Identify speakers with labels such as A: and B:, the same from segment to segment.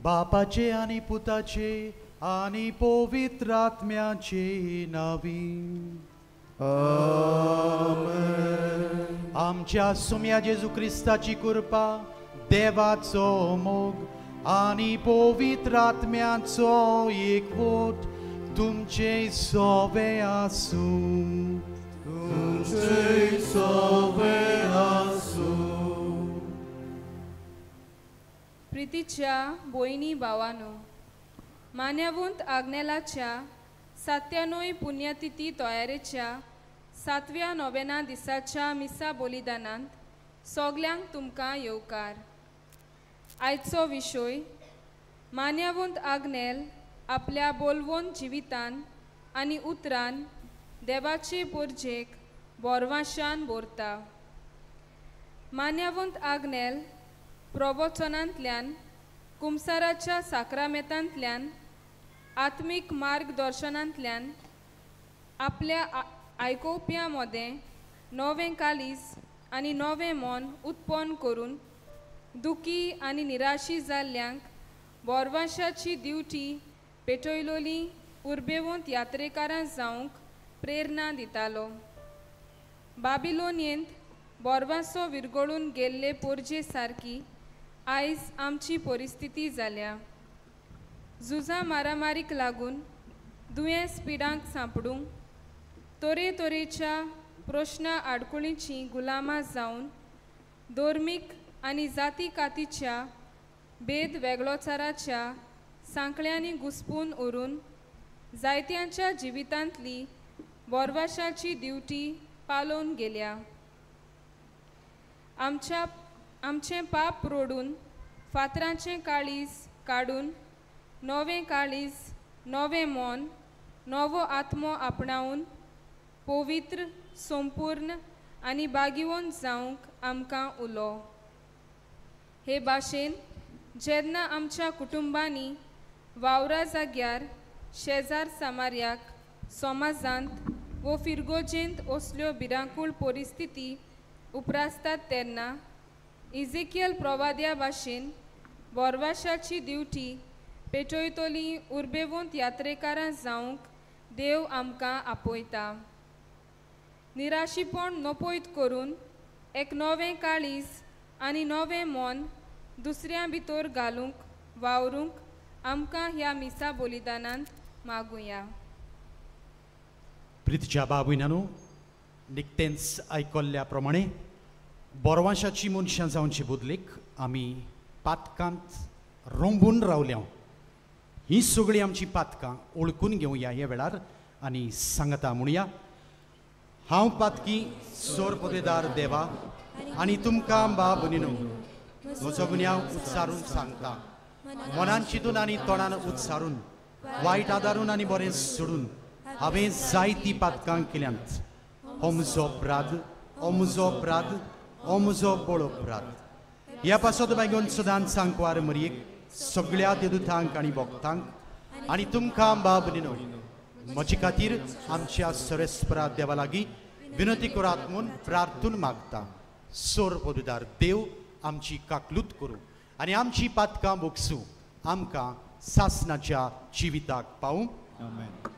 A: बापाचे आनी पुताचे आनी पवित्र आत्म्याचे नावी आमेन। आमच्या सुम्या जेजू क्रिस्ताची कृपा, देवाचो मोग आनी पवित्र आत्म्याचो एकवट तुमचे सोवे आसूं, तुमचे सोवे आसूं।
B: प्रितीच्या भयणी भावानो, मान्यवंत आग्नेलाच्या 97 पुण्यतिथी तयारेच्या 7व्या नोवेना दिसाच्या मिसा बलिदानांत सगल्यांक तुमकां येवकार। आयचो विशय मान्यवंत आग्नेल आपल्या बोलवंत जिवितान आनी उतरान देवाचे पोरजेक बोरवाशान बोरता। मान्यवंत आग्नेल प्रवचनांतल्यान, कुमसाराच्या साक्रामेतांतल्यान, आत्मीक मार्गदर्शनांतल्यान आपल्या आयकोवप्यां मदें नवें कालीस आनी नवें मन उत्पन्न करून दुखी आनी निराशी जाल्ल्यांक बोरवाशाची दिवटी पेटयलोली उर्बेवंत यात्रेकारां जावंक प्रेरणा दितालो। बाबिलोनियेंत बोरवासो विरगळून गेल्ले पोरजे सारकी आयज आमची परिस्थिती जाल्या। झुजां मारामारीक लागून दुयेंस पिडांक सांपडूंक, तरेतरेच्या प्रश्ना आडकुळीची गुलामां जावन धर्मीक आनी जाती कातीच्या भेद वेगळोचाराच्या सांकळ्यांनी घुसपून उरून जायत्यांच्या जिवितांतली बोरवाशाची दिवटी पालोवन गेल्या। आमचें पाप रोडून फातरांचें काळीज काडून नवें काळीज, नवें मन, नवो आत्मो आपणावन पवित्र, संपूर्ण आनी बागिवंत जावंक आमकां उलो। हे भाशेन जेन्ना आमच्या कुटुंबांनी वावरा जाग्यार, शेजार सामार्याक, समाजांत वो फिरगोजेंत असल्यो भिरांकूळ परिस्थिती उपरासतात तेन्ना इझेकियल प्रवाद्या भाशेन बोरवाशाची दिवटी पेटयतली उर्बेवंत यात्रेकारां जावंक देव आमकां आपयता। निराशीपण नपयत करून एक नवें काळीज आनी नवें मन दुसऱ्यां भितर घालूंक वावरूंक आमकां ह्या मिसा बलिदानांत मागुया।
A: प्रितीच्या बाबुयनानू, निकतेंच आयकल्ल्या प्रमाणे बोरवाशाची मनशां जावचे बदलेक आमी पातकांत रोंबून रावल्या। ही सगळीं आमची पातकां ओळखून घेवया ह्या वेळार आनी सांगता म्हणया, हांव पातकी सोर पदेदार देवा आनी तुमकां बाबुनीनू म्हजो गुन्यांव उत्सारून सांगता। मनान चिंतून आनी तोंडान उत्सारून, वायट आदारून आनी बरें सोडून हांवें जायतीं पातकां केल्यांत। हो म्हजो अपराध, हो म्हजो अपराध, हो म्हजो बळो अपराध। ह्या पासत मागून सदांच सांकवार मरयेक सगळ्या देदुतांक आनी भक्तांक आनी तुमकां बाबुनीनू म्हजे खातीर आमच्या सरेस्परा देवा लागीं विनंती करात म्हूण प्रार्थून मागता. सोर पवित्र देव आमची काकलूत करूं आनी आमची पातकां बोगसूं, आमकां सासनाच्या जिविताक पावूं.
C: आमेन.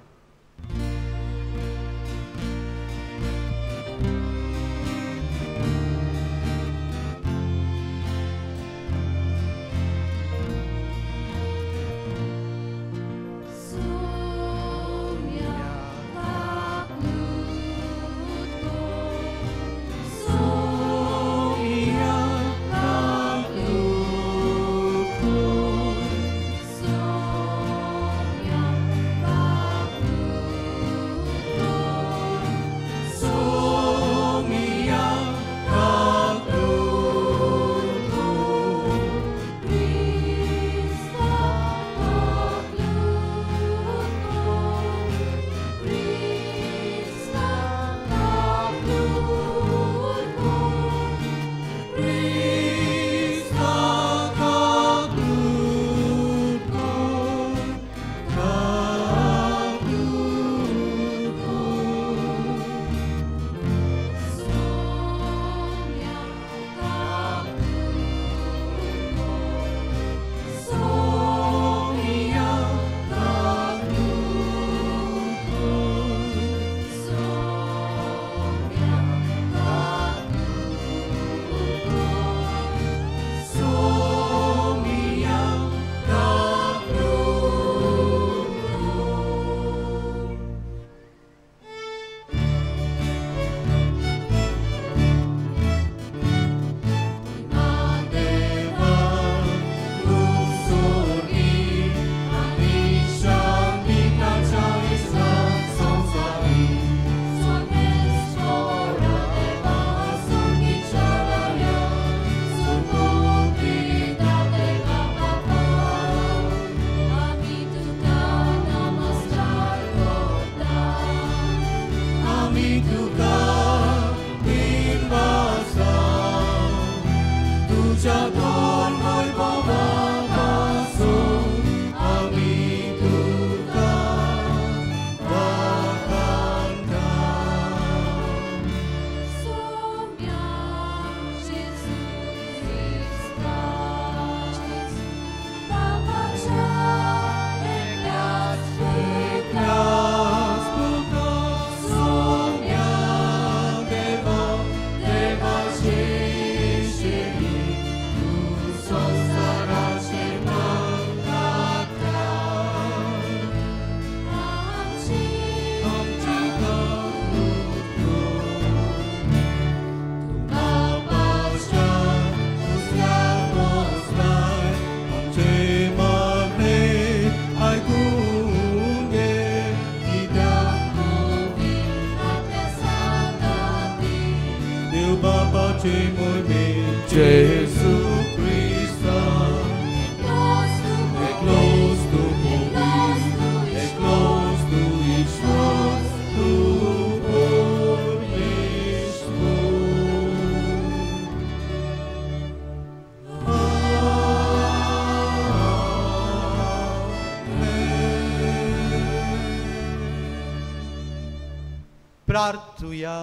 A: प्रार्थुया.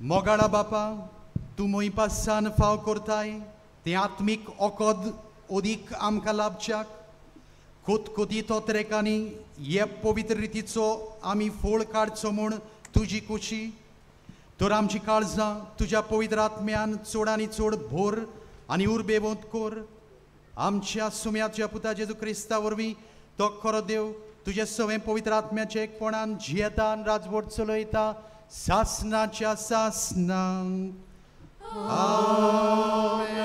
A: मोगाळा बापा, तूं मोयपासान फाव करताय तें आत्मीक ओकद ओदीक आमकां लाभच्याक कोतकोती तोतरेकांनी हे पवित्र रितीचो आमी फोळ काडचो म्हूण तुजी कुशी. तर आमची काळजां तुज्या पवित्र आत्म्यान चड आनी चड भोर आनी उर्बेवंत कोर. आमच्या सुम्याच्या पुता जेजू क्रिस्ता वरवीं तो खरो देव तुजे सवें पवित्र आत्म्याचे एकपणान जियेता आनी राजवट चलयता सासनाच्या सासनाक. आमेन.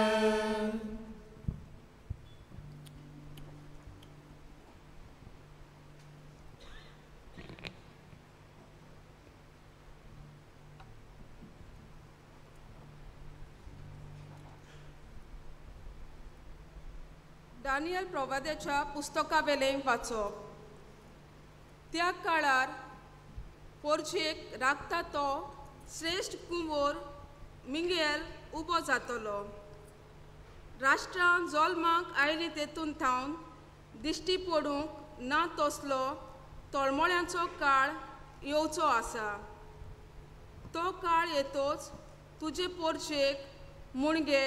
D: दानियल प्रवाद्याच्या पुस्तकावेलें वाचप. त्या काळार पोरजेक राखता तो श्रेश्ठ कुंवर मिंगेल उबो जातलो. राष्ट्रां जल्माक आयली तेतून थावन दिश्टी पडूंक ना तसलो तळमळ्यांचो काळ येवचो आसा. तो काळ येतोच तुजे पोरचेक मुणगे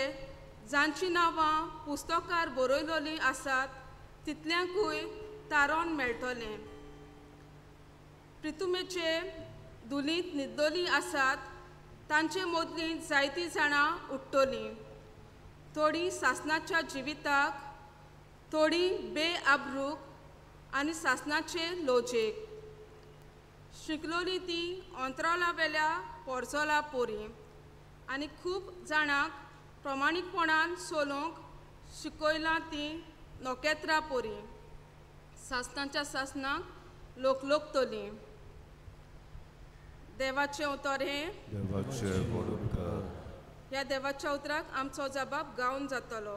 D: जांची नांवां पुस्तकार बरयलोलीं आसात तितल्यांकूय तारण मेळटलें. प्रितुमेचे धुलींत न्हिदलोलीं आसात तांचे मदलीं जायतीं जाणां उठ्ठलीं. थोडीं सासणाच्या जिविताक, थोडीं बेआबरूक आनी सासणाचे लोजेक. शिकलोलीं तीं अंतराळावेल्या पोरजोला पोरी आनी खूब जाणांक प्रमाणीकपणान सोलोवंक शिकयलां तीं नखेत्रां पोरी. सासणाच्या सासणाक लोकलोकतलीं. देवाचें उतर हें. ह्या देवाच्या उतराक आमचो जबाब गावन जातलो.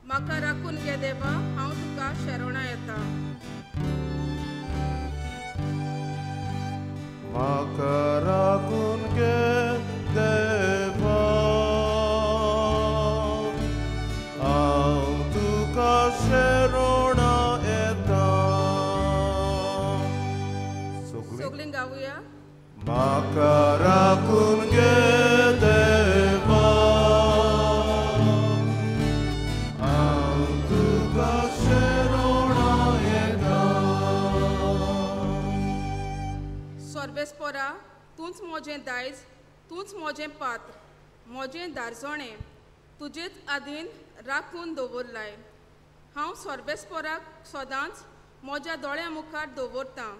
D: म्हाका राखून घे देवा, हांव तुका शरणां येता.
C: म्हाका राखून घे देवा, हांव तुका शरणां येता.
D: सगळीं गावया.
C: म्हाका राखून घे देवा, हांव तुका शरणां येता.
D: सर्वेस्परा, तूंच म्हजें दायज, तूंच म्हजें पात्र, म्हजें दारजणें तुजेच आदीन राखून दवरलाय. हांव सर्वेस्पराक सदांच म्हज्या दोळ्यां मुखार दवरतां.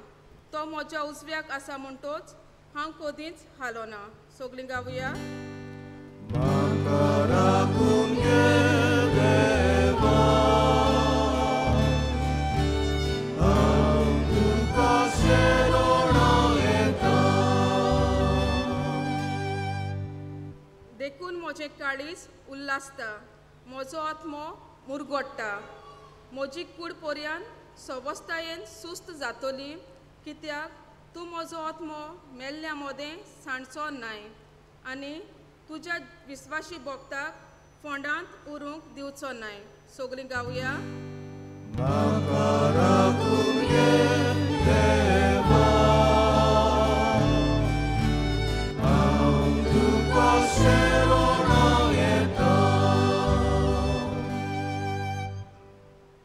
D: तो म्हज्या उजव्याक आसा म्हणटोच हांव कदींच हालोना. सगळीं गावया.
C: म्हाका राखून घे देवा, हांव तुका शरणां येता.
D: देखून म्हजें काळीज उल्हासता, म्हजो आत्मो मुरगोडटा. म्हजी कूड पर्यान सवस्तायेन सुस्त जातली, कित्याक तूं म्हजो आत्मो मेल्ल्या मदें सांडचो नाय आनी तुज्या विस्वाशी भक्ताक फोंडांत उरूंक दिवचो नाय. सगळीं गावया.
C: म्हाका राखून घे देवा, हांव तुका शरणां येता.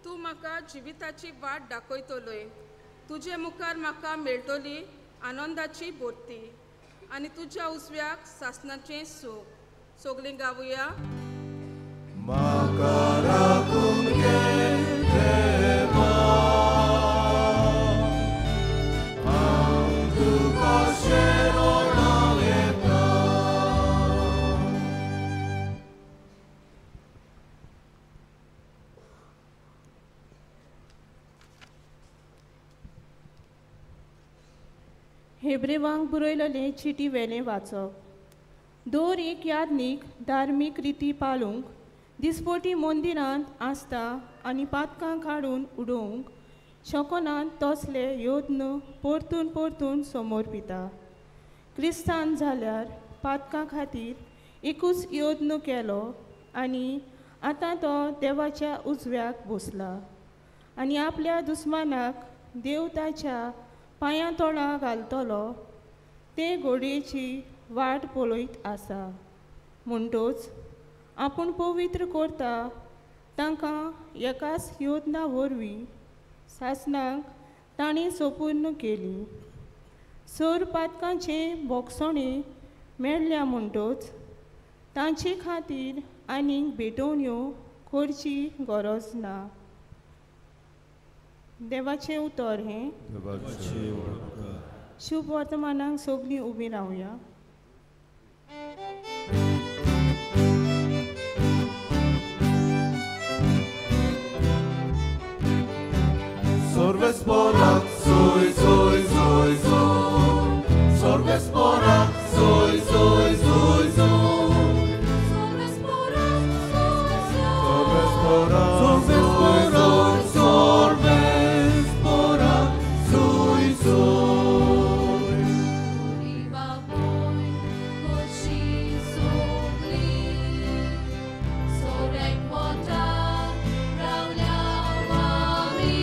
D: तूं म्हाका जिविताची वाट दाखयतलोय. तुजे मुखार म्हाका मेळटली आनंदाची भरती आनी तुज्या उजव्याक सासणाचें सूख. सगळीं गावया.
C: म्हाका राखून घे देवा, हांव तुका शरणां येता.
E: हेब्रेवांक बरयलेले चिटी वेलें वाचप. दर एक यादनीक धार्मीक रिती पाळूंक दिसपटी मंदिरांत आसता आनी पातकां काडून उडोवंक शकनात तसले यत्न परतून परतून समर्पिता. क्रिस्तान जाल्यार पातकां खातीर एकूच यत्न केलो आनी आतां तो देवाच्या उजव्याक बसला आनी आपल्या दुस्मानाक देव ताच्या पांयां तोळां घालतलो ते घोडयेची वाट पळयत आसा. म्हणटोच आपूण पवित्र करता तांकां एकाच योजना वरवीं सासणाक तांणी सोपूर्ण केली. सोर पातकांचे बोगसणे मेळ्ळ्या म्हणटोच तांचे खातीर आनीक भेटवण्यो करची गरज ना. देवाचें उतर हें. शुभ वर्तमानाक सगळीं उबीं रावया.
C: Sorvespora, soy, soy, soy, soy. Sorvespora, soy, soy, soy, soy.
F: Sorvespora, soy, soy.
C: Sorvespora, soy, soy, sorvespora, soy, soy.
F: Riva boy, koshi sogli, sorek wata, ravlia wami.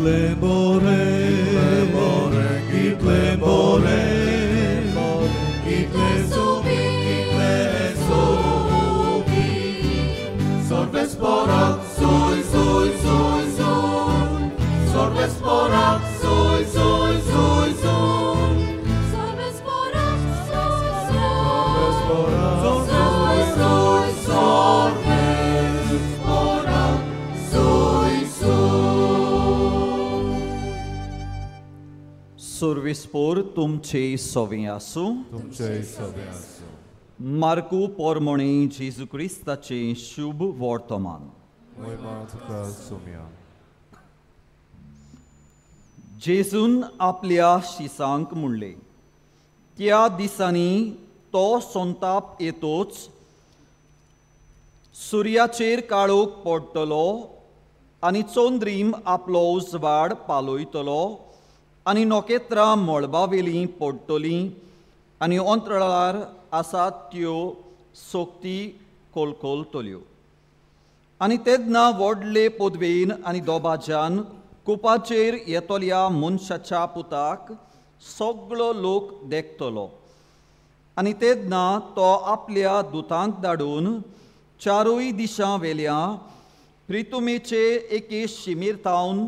C: कितलें बरें, कितलें बरें, कितलें सोबीत, कितलें सोबीत. सर्वेस्पराक सोय सोय सोय सोय, सर्वेस्पराक सोय सोय सोय सोय,
F: सर्वेस्पराक सोय
C: सोय सोय, सर्वेस्पराक सोय सोय.
G: सर्वेस्पोर तुमचे सवे आसूं.
C: तुमचे सवे आसूं.
G: मार्कू पोरमोणे जेजू क्रिस्ताचें शुभ वर्तमान.
C: महिमा तुका सोम्या.
G: जेजून आपल्या शिसांक म्हणलें, त्या दिसांनी तो संताप येतोच सुर्याचेर काळोख पडटलो आनी चंद्रीम आपलो उजवाड पालयतलो आनी नखेत्रां मळबावेलीं पडटलीं आनी अंतराळार आसात त्यो सोक्ती कोलकोलतल्यो. आनी तेन्ना व्हडले पदवेन आनी दोबाज्यान कुपाचेर येतल्या मनशाच्या पुताक सगळो लोक देखतलो. आनी तेन्ना तो आपल्या दुतांक धाडून चारूय दिशां वेल्या प्रितुमेचे एके शिमेर थावन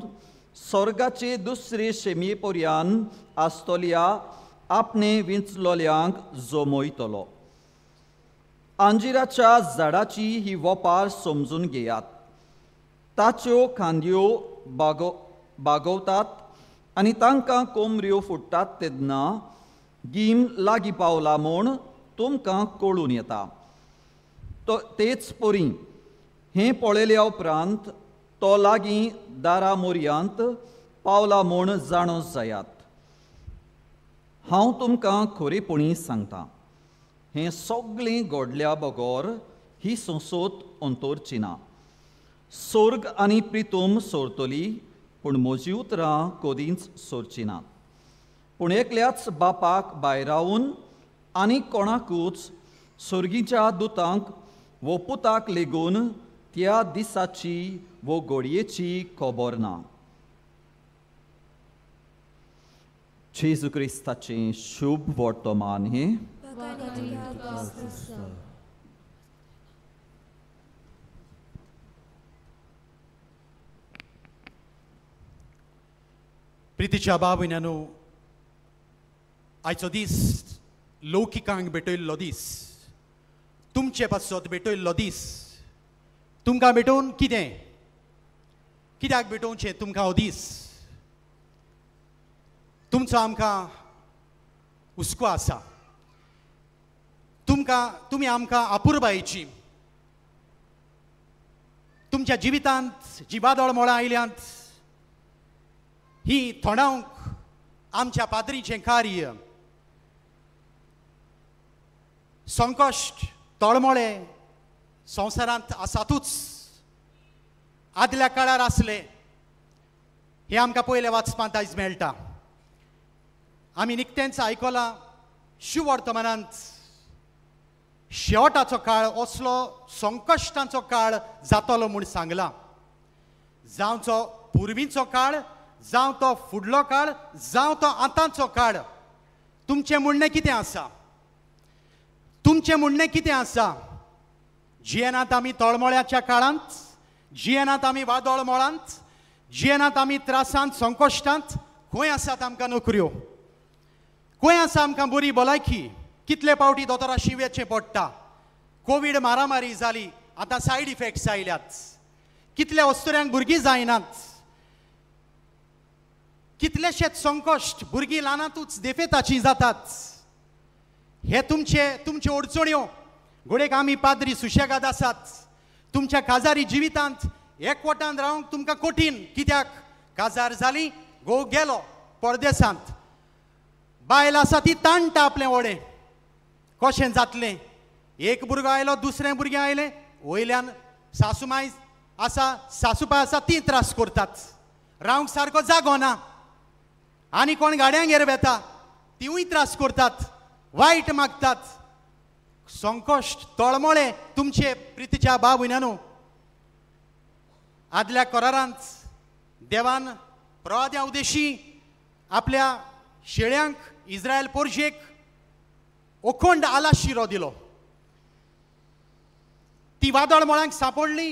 G: स्वर्गाचे दुसरे शिमे पर्यान आसतल्या आपणे विंचलोल्यांक जमयतलो. अंजिराच्या झाडाची ही वपार समजून घेयात. ताच्यो खांदयो बागवतात आनी तांकां कोमऱ्यो फुट्टात तेन्ना गीम लागीं पावला म्हूण तुमकां कळून येता. तेच परी हें पळयल्या उपरांत तो लागीं दारा मोरयांत पावला म्हूण जाणो जायात. हांव तुमकां खरेपणी सांगता, हें सगळें घडल्या बगर ही संसद अंतरची ना. स्वर्ग आनी प्रितूम सोरतली, पूण म्हजी उतरां कदींच सोरची ना. पूण एकल्याच बापाक भायरावन आनी कोणाकूच स्वर्गीच्या दुतांक वो पुताक लेगून त्या दिसाची वो घडयेची खबर ना. जेजू क्रिस्ताचें शुभ वर्तमान हें.
A: प्रितीच्या बाबयन्यानो, आयचो दीस लौकिकांक भेटयल्लो दीस, तुमचे पासत भेटयल्लो दीस. तुमकां भेटोवन कितें, कित्याक भेटोवचें तुमकां हो दीस? तुमचो आमकां हुस्को आसा, तुमकां तुमी आमकां अपुरबायेची, तुमच्या जिवितांत जी वादळ मोळां आयल्यांत ही थोंडावंक आमच्या पाद्रीचें कार्य, संकश्ट तळमळे संवसारांत आसातूच, आदल्या काळार आसले, हें आमकां पयल्या वाचपांत आयज मेळटा. आमी निकतेंच आयकलां शिववर्तमानांत शेवटाचो काळ असलो संकश्टांचो काळ जातलो म्हूण सांगलां. जावचो पुर्वीचो काळ, जावं तो फुडलो काळ, जावं तो आतांचो काळ, तुमचें म्हणणें कितें आसा? तुमचें म्हणणें कितें आसा? जियेनात आमी तळमळ्याच्या काळांत, जियेनात आमी वादळ मोळांत, जियेनात आमी त्रासांत संकश्टांत. खंय आसात आमकां नोकऱ्यो? खंय आसा आमकां बरी भलायकी? कितले पावटी दोतोराशी वचचें पडटा? कोवीड मारामारी जाली, आतां सायड इफेक्ट्स आयल्यात. कितल्या अस्तुऱ्यांक भुरगीं जायनात, कितलेशेच संकश्ट, भुरगीं ल्हानांतूच देफेताचीं जातात. हे तुमचे तुमच्यो अडचण्यो. घडयेक आमी पाद्री सुशेगाद आसात, तुमच्या काजारी जिवितांत एकवटान रावंक तुमकां कठीण. कित्याक? काजार जाली, घोव गेलो परदेसांत, बायल आसा ती ताणटा आपलें वडें, कशें जातलें? एक भुरगो आयलो, दुसरें भुरगें आयलें, वयल्यान सासुमाय आसा, सासूपाय आसा, ती त्रास करतात. रावंक सारको जागो ना. आनी कोण गाडयांगेर वेता, तिवूय त्रास करतात, वायट मागतात. संकश्ट तळमळे तुमचे प्रितीच्या बाब भयणांनो. आदल्या करारांत देवान प्रवाद्या उदेशी आपल्या शेळ्यांक इस्रायल पोरजेक ओखंड आला शिरो दिलो. ती वादळ मळांक सापडली.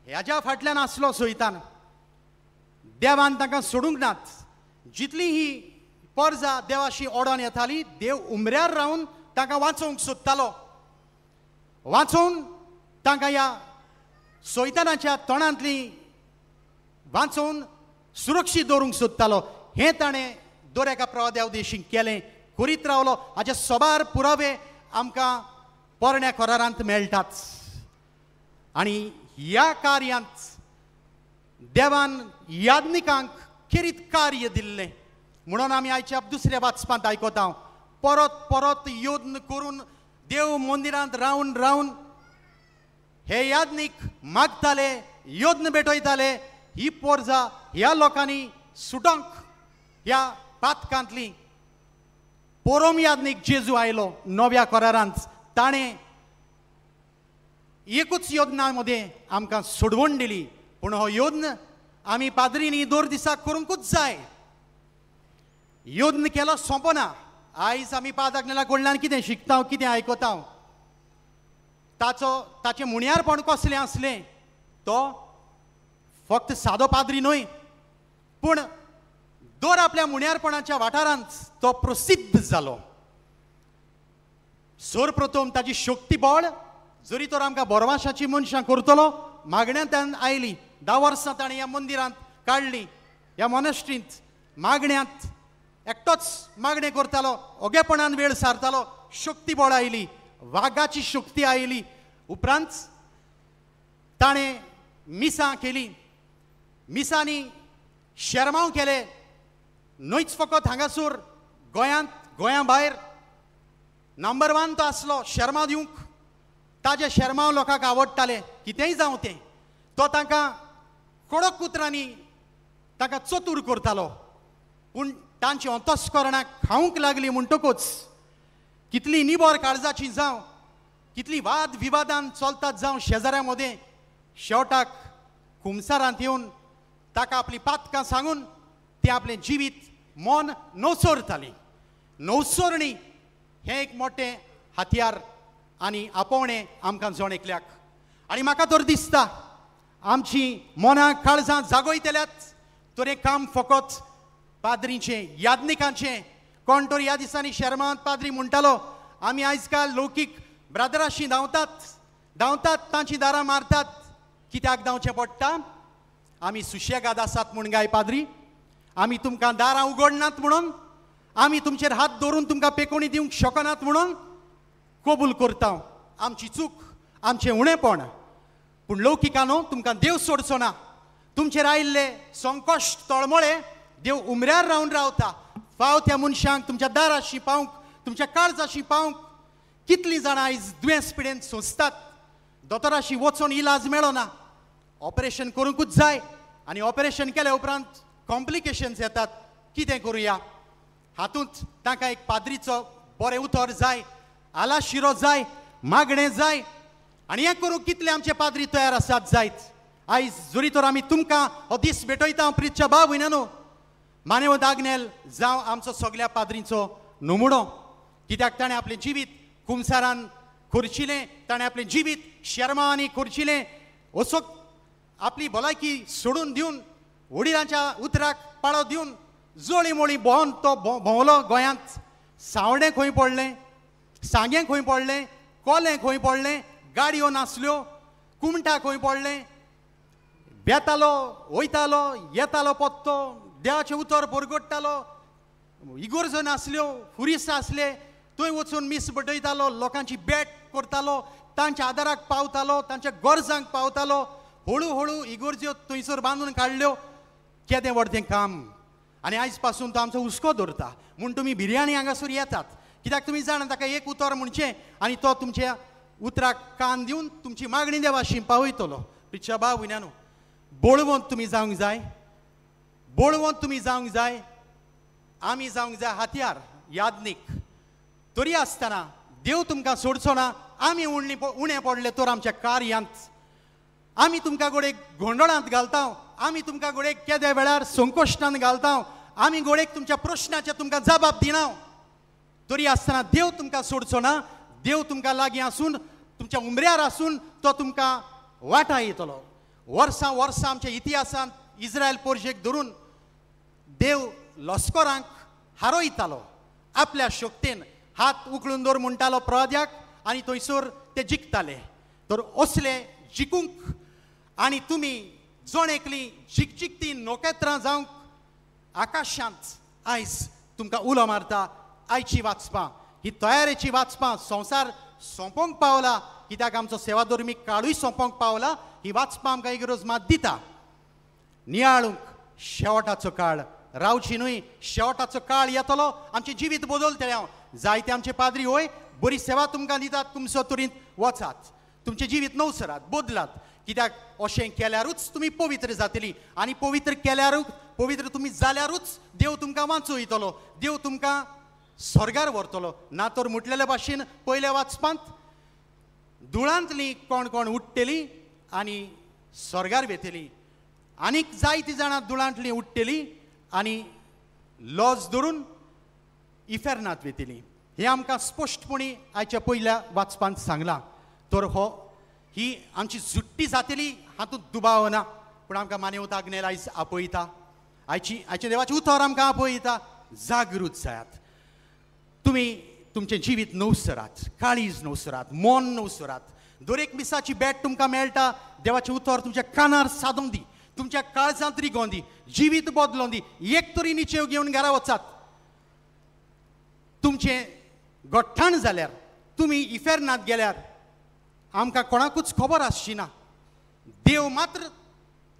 A: ह्याच्या फाटल्यान आसलो सैतान. देवान तांकां सोडूंक नात. जितली ही परजा देवाशी ओडोन येताली, देव उमऱ्यार रावन तांकां वाचोवंक सोदतालो. वाचोवन तांकां ह्या सैतानाच्या तोंडांतली वाचोवन सुरक्षीत दवरूंक सोदतालो. हें ताणें दर एका प्रवाद्या उदेशीं केलें, करीत रावलो. हाचे सोबार पुरावे आमकां पोरण्या करारांत मेळटात. आनी ह्या कार्यांत देवान याज्ञिकांक खेरीत कार्य दिल्लें म्हणून आमी आयच्या दुसऱ्या वाचपांत आयकता. परत परत यत्न करून देव मंदिरांत रावन रावन हे याज्ञीक मागताले, यत्न भेटयताले. ही पोरजा ह्या लोकांनी सुटोंक ह्या पातकांतली. पोरोम याज्ञीक जेजू आयलो नव्या करारांत. ताणें एकूच योजना मदें आमकां सोडवण दिली. पूण हो यत्न आमी पाद्रींनी दर दिसाक करूंकूच जाय. यत्न केलो सोंपना. आयज आमी पादाग्नेला कडल्यान कितें शिकता, कितें आयकता, ताचो ताचें मुण्यारपण कसलें आसलें. तो फक्त सादो पाद्री न्हय, पूण दर आपल्या मुण्यारपणाच्या वाठारांत तो प्रसिद्ध जालो. सर्वप्रथम ताची शक्ती बळ जरी तर आमकां बोरवाशाची मनशां करतलो मागण्यांतल्यान आयली. 10 वर्सां ताणें ह्या मंदिरांत काडली, ह्या मोनेस्ट्रींत मागण्यांत एकटोच मागणें करतालो, ओगेपणान वेळ सारतालो. शक्ती बळ आयली, वागाची शक्ती आयली. उपरांत ताणें मिसां केली, मिसांनी शेरमांव केले. न्हयच फकत हांगासर गोंयांत, गोंया भायर नंबर 1 तो आसलो शेरमांव दिवंक. ताजे शेरमांव लोकांक आवडटाले, कितेंय जावं तें. तो तांकां कडक उतरांनी तांकां चतूर करतालो. पूण तांची अंतस्करणां खावंक लागली म्हणटकूच कितली निबर काळजाची जावं, कितली वाद विवादान चलतात जावं शेजाऱ्या मदें, शेवटाक कुमसारांत येवन ताका आपली पातकां सांगून ती आपलें जिवीत मन नवसरताली. नवसरणी हें एक मोठें हत्यार आनी आपोवणें आमकां जण एकल्याक. आनी म्हाका तर दिसता आमची मनां काळजां जागयतल्यात तर हें काम फकत पाद्रींचें, याज्ञिकांचें. कोण तर ह्या दिसांनी शेरमांत पाद्री म्हणटालो, आमी आयज काल लौकीक ब्रादराशी धांवतात धांवतात, तांची दारां मारतात. कित्याक धांवचें पडटा? आमी सुशेगाद आसात म्हूण गाय पाद्री? आमी तुमकां दारां उगडनात म्हणून? आमी तुमचेर हात दवरून तुमकां पेकोणी दिवंक शकनात म्हणून? कबूल करता आमची चूक, आमचें उणेपण. पूण लौकिकानो, तुमकां देव सोडचो ना. तुमचेर आयिल्ले संकश्ट तळमळे देव उमऱ्यार रावन रावता. फाव त्या मनशांक तुमच्या दाराशी पावंक, तुमच्या काळजाशी पावंक. कितलीं जाणां आयज दुयेंस पिडेन सोंसतात, दोतोराशी वचून इलाज मेळना, ऑपरेशन करूंकूच जाय. आनी ऑपरेशन केल्या उपरांत कॉम्प्लिकेशन्स येतात. कितें करुया? हातूंत तांकां एक पाद्रीचो बरें उतर जाय, आला शिरो जाय, मागणें जाय. आनी हें करूंक कितले आमचे पाद्री तयार आसात जायत. आयज जरी तर आमी तुमकां हो दीस भेटयता प्रितच्या भाव भयणांनो, मानेवंत आग्नेल जावं आमचो सगळ्या पाद्रींचो नमुणो. कित्याक ताणें आपलें जिवीत कुमसारान खुर्चिलें, ताणें आपलें जिवीत शेरमांवांनी खुर्चिलें, असो आपली भलायकी सोडून दिवन, वडिलांच्या उतराक पाळो दिवन जळी मोळी भोंवन तो भोंवलो गोंयांत. सावडें खंय पडलें, सांगें खंय पडलें, कोलें खंय पडलें, गाडयो नासल्यो, कुमटा खंय पडलें. बेतालो, वयतालो, येतालो पत्तो, देवाचें उतर बरगडटालो. इगोर्जो नासल्यो, फुरीस आसले, थंय वचून मीस बटयतालो, लोकांची भेट करतालो, तांच्या आदाराक पावतालो, तांच्या गरजांक पावतालो. हळू हळू इगोर्ज्यो थंयसर बांदून काडल्यो. केदें व्हड तें काम. आनी आयज पासून तो आमचो हुस्को दवरता म्हूण तुमी बिरयाणी हांगासर येतात. कित्याक तुमी जाणा ताका एक उतर म्हणचें आनी तो तुमच्या उतराक कान दिवन तुमची मागणी देवाशी पावयतलो. प्रिच्या भाव भयणांनो, बळवंत तुमी जावंक जाय, बळवंत तुमी जावंक जाय. आमी जावंक जाय हत्यार, याज्ञीक. तरी आसतना देव तुमकां सोडचो ना. आमी उणे पडले तर आमच्या कार्यांत आमी तुमकां गोडे गोंदळांत घालता. आमी तुमकां घोडेक केद्या वेळार संकोश्टान घालता, आमी घोडेक तुमच्या प्रश्नाचे तुमकां जबाब दिना, तरी आसतना देव तुमकां सोडचो ना. देव तुमकां लागीं आसून, तुमच्या उमऱ्यार आसून तो तुमकां वाटा येतलो. वर्सां वर्सां आमच्या इतिहासांत इस्रायल पोरजेक धरून देव लस्करांक हारयतालो आपल्या शक्तेन. हात उखलून दवर म्हणटालो प्रवाद्याक आनी थंयसर ते जिखताले. तर असले जिखूंक आनी तुमी जण एकली जिखजिखती नखेत्रां जावंक आकाशांत आयज तुमकां उलो मारता. आयची वाचपां ही तयारेची वाचपां संवसार सोंपोवंक पावला, कित्याक आमचो सेवाधर्मीक काळूय सोंपोवंक पावला. ही वाचपां आमकां इगरोज मात दिता नियाळूंक. शेवटाचो काळ रावची न्हय, शेवटाचो काळ येतलो. आमचें जिवीत बदलतलें. हांव जायते आमचे पाद्री होय बरी सेवा तुमकां दितात, तुमचो तरेन वचात, तुमचें जिवीत नवसरात, बदलात. कित्याक अशें केल्यारूच तुमी पवित्र जातली आनी पवित्र केल्यारूच, पवित्र तुमी जाल्यारूच देव तुमकां वांचयतलो, देव तुमकां स्वर्गार व्हरतलो. ना तर म्हटलेले भाशेन पयल्या वाचपांत धुळांतली कोण कोण उठ्ठली आनी स्वर्गार वेतली, आनीक जायतीं जाणां धुळांतली उठ्ठली आनी लॉज धरून इफेर्नांत वेतली. हें आमकां स्पश्टपणी आयच्या पयल्या वाचपांत सांगलां. तर हो ही आमची जुट्टी जातली हातूंत दुबाव ना, पूण आमकां मानेवता आग्नेल आयज आपयता, आयची आयच्या देवाचें उतर आमकां आपयता. जागृत जायात, तुमी तुमचें जिवीत नवसरात, काळीज नवसरात, मन नवसरात. दरेक मिसाची भेट तुमकां मेळटा, देवाचें उतर तुमच्या कानार सादोवंक दी, तुमच्या काळजांत रिगोवन दी, जिवीत बदलोवन दी. एक तरी निचेव घेवन घरा वचात. तुमचें गोठ्ठाण जाल्यार, तुमी इफेर्नांत गेल्यार आमकां कोणाकूच खबर आसची ना. देव मात्र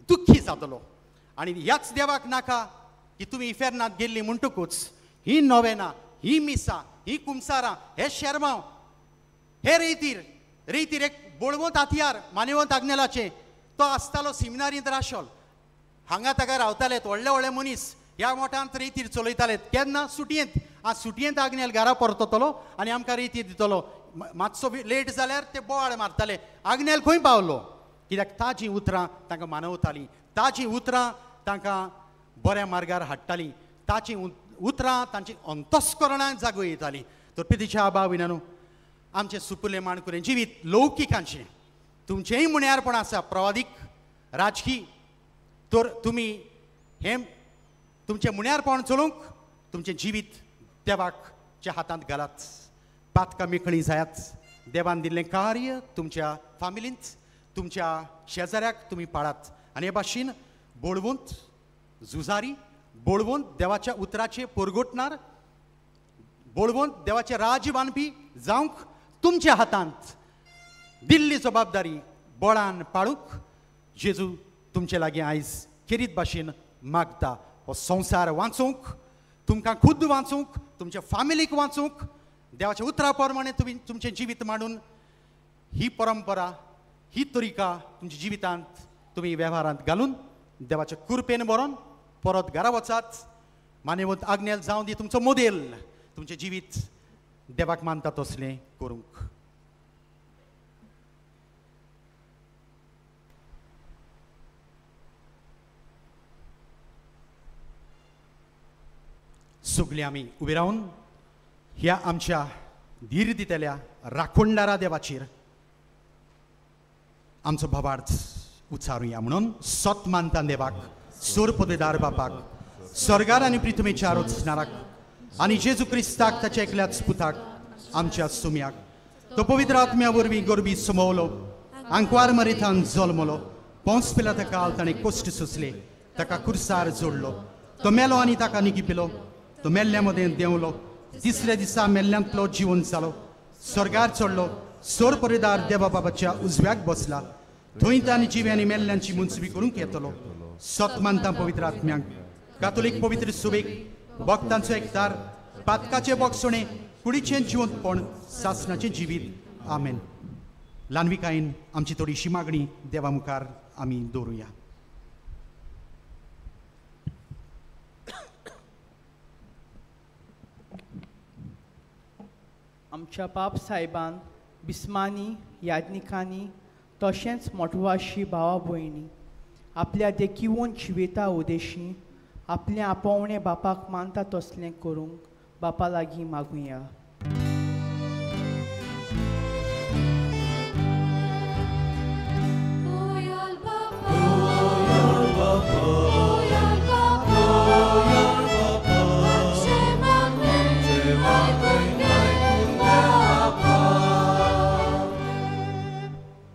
A: दुख्खी जातलो. आनी ह्याच देवाक नाका की तुमी इफेर्नांत गेल्ली म्हणटकूच ही नोवेना, ही मिसां, ही कुमसारां, हे शेरमांव, हे रेतीर, रेतीर एक बळवंत हातयार मानेवंत आग्नेलाचें. तो आसतालो सिमिनारींत राशोल, हांगा ताका रावताले व्हडले व्हडले मनीस ह्या मोठांत रेतीर चलयताले. केन्ना सुटयेंत, आज सुटयेंत आग्नेल घरा परततलो आनी आमकां रेतीर दितलो. मातसो लेट जाल्यार ते बोवाळ मारताले, आग्नेल खंय पावलो? कित्याक ताजीं उतरां तांकां मानवतालीं, ताजीं उतरां तांकां बऱ्या मार्गार हाडटालीं, ताचीं उतरां तांची अंतस्करणां जागयतालीं. तर पितीच्या आबा विनानू, आमचें सुपुल्लें माणकुलें जिवीत लौकिकांचें, तुमचेंय मुण्यारपण आसा प्रवादीक राजकी, तर तुमी हें तुमचें मुण्यारपण चलोवंक तुमचें जिवीत देवाच्या हातांत घालात. पातकां मेकळीं जायात. देवान दिल्लें कार्य तुमच्या फामिलींत, तुमच्या शेजाऱ्याक तुमी पाळात. आनी हे भाशेन बळवंत झुजारी, बळवंत देवाच्या उतराचे परगटणार, बळवंत देवाचें राज्य बांदपी जावंक तुमच्या हातांत दिल्ली जबाबदारी बळान पाळूंक जेजू तुमचे लागीं आयज खेरीत भाशेन मागता. हो संवसार वाचोवंक, तुमकां खुद्द वाचोवंक, तुमच्या फामिलीक वाचोवंक देवाच्या उतरा प्रमाणे तुमी तुमचें जिवीत मांडून ही परंपरा, ही तरिका तुमच्या जिवितांत तुमी वेव्हारांत घालून देवाच्या कृपेन बरोवन परत घरा वचात. मानेवंत आग्नेल जावं दी तुमचो मोदेल, तुमचें जिवीत देवाक मानता तसलें करूंक. सगळीं आमी उबी रावन ह्या आमच्या धीर दितल्या राखणदारा देवाचेर आमचो भावार्थ उच्चारुया. म्हणून सत मानता देवाक, सोर पदेदार बापाक, स्वर्गार आनी पृथ्वीच्या रचणाराक आनी जेजू क्रिस्ताक ताच्या एकल्याच पुताक आमच्या सुम्याक, तो पवित्र आत्म्या वरवीं गोरबी समवलो, आंकवार मरेथान जल्मलो, पोंस पिला ताका ताणें कश्ट सोंसले, ताका कुर्सार जोडलो, तो मेलो आनी ताका निकिपिलो, तो मेल्ल्या मदें देंवलो, तिसऱ्या दिसा मेल्ल्यांतलो जिवन जालो, स्वर्गार चडलो, सोर परेदार देवा बाबाच्या उजव्याक बसला, थंय तांणी जिवे आनी मेल्ल्यांची मुंचवी करूंक येतलो. सत मानता पवित्र आत्म्यांक, कातोलीक पवित्र सुवेक, भक्तांचो एकदार, पातकाचें बोगसणें, कुडीचें जिवंतपण, सासणाचें जिवीत. आमेन. ल्हानविकायेन आमची थोडीशी मागणी देवा मुखार आमी दवरुया.
H: आमच्या बाप साहेबान, बिस्मानी, याज्ञिकांनी, तशेंच मोटवाशी भावा भयणी, आपल्या देखिवून जिविता उदेशी आपल्या आपोवणे बापाक मानता तसलें करूंक बापा लागीं मागुया.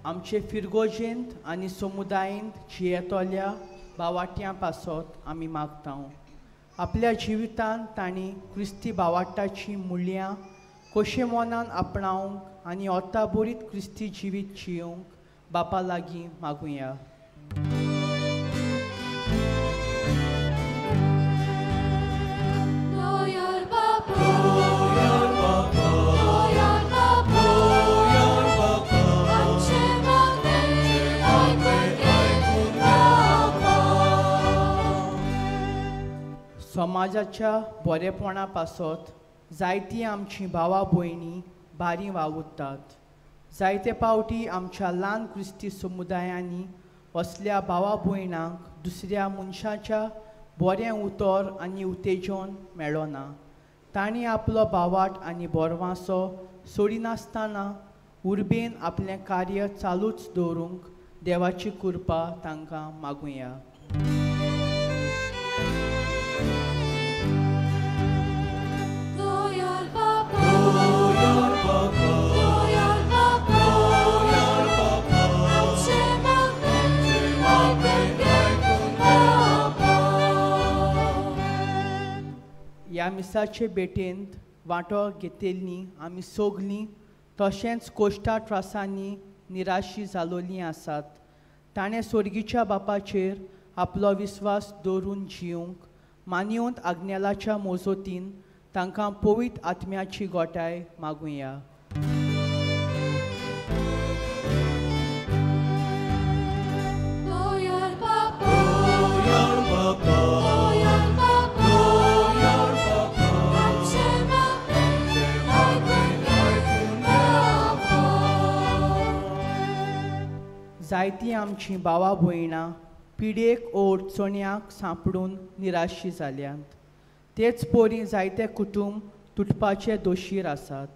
H: आमचे फिरगोजेंत आनी समुदायेंत जियेतल्या बावाट्यां पासत आमी मागता. आपल्या जिवितांत तांणी क्रिस्ती बावाट्याचीं मुल्यां कशें मनान आपणावंक आनी ओताबोरीत क्रिस्ती जिवीत जियोवंक बापा लागीं मागुया. समाजाच्या बरेपणा पासत जायतीं आमचीं भावा भयणी बारी वावुरतात. जायते पावटी आमच्या ल्हान क्रिस्ती समुदायांनी असल्या भावा भयणांक दुसऱ्या मनशाच्या बरें उतर आनी उत्तेजन मेळना. तांणी आपलो भावाट आनी बरवासो सोडिनासतना उर्बेन आपलें कार्य चालूच दवरूंक देवाची कृपा तांकां मागुया. ह्या मिसाचे भेटेंत वांटो घेतिल्लीं आमी सगलीं तशेंच कोश्टा त्रासांनी निराशी जालोलीं आसात. ताणें सोर्गीच्या बापाचेर आपलो विस्वास दवरून जिवंक मानयंत आग्नेलाच्या मोजोतीन तांकां पवित्र आत्म्याची गोठाय मागुया. जायतीं आमचीं भावा भयणां पिडेक अडचण्याक सांपडून निराशी जाल्यांत. तेच परी जायते कुटुंब तुटपाचे दोशीर आसात.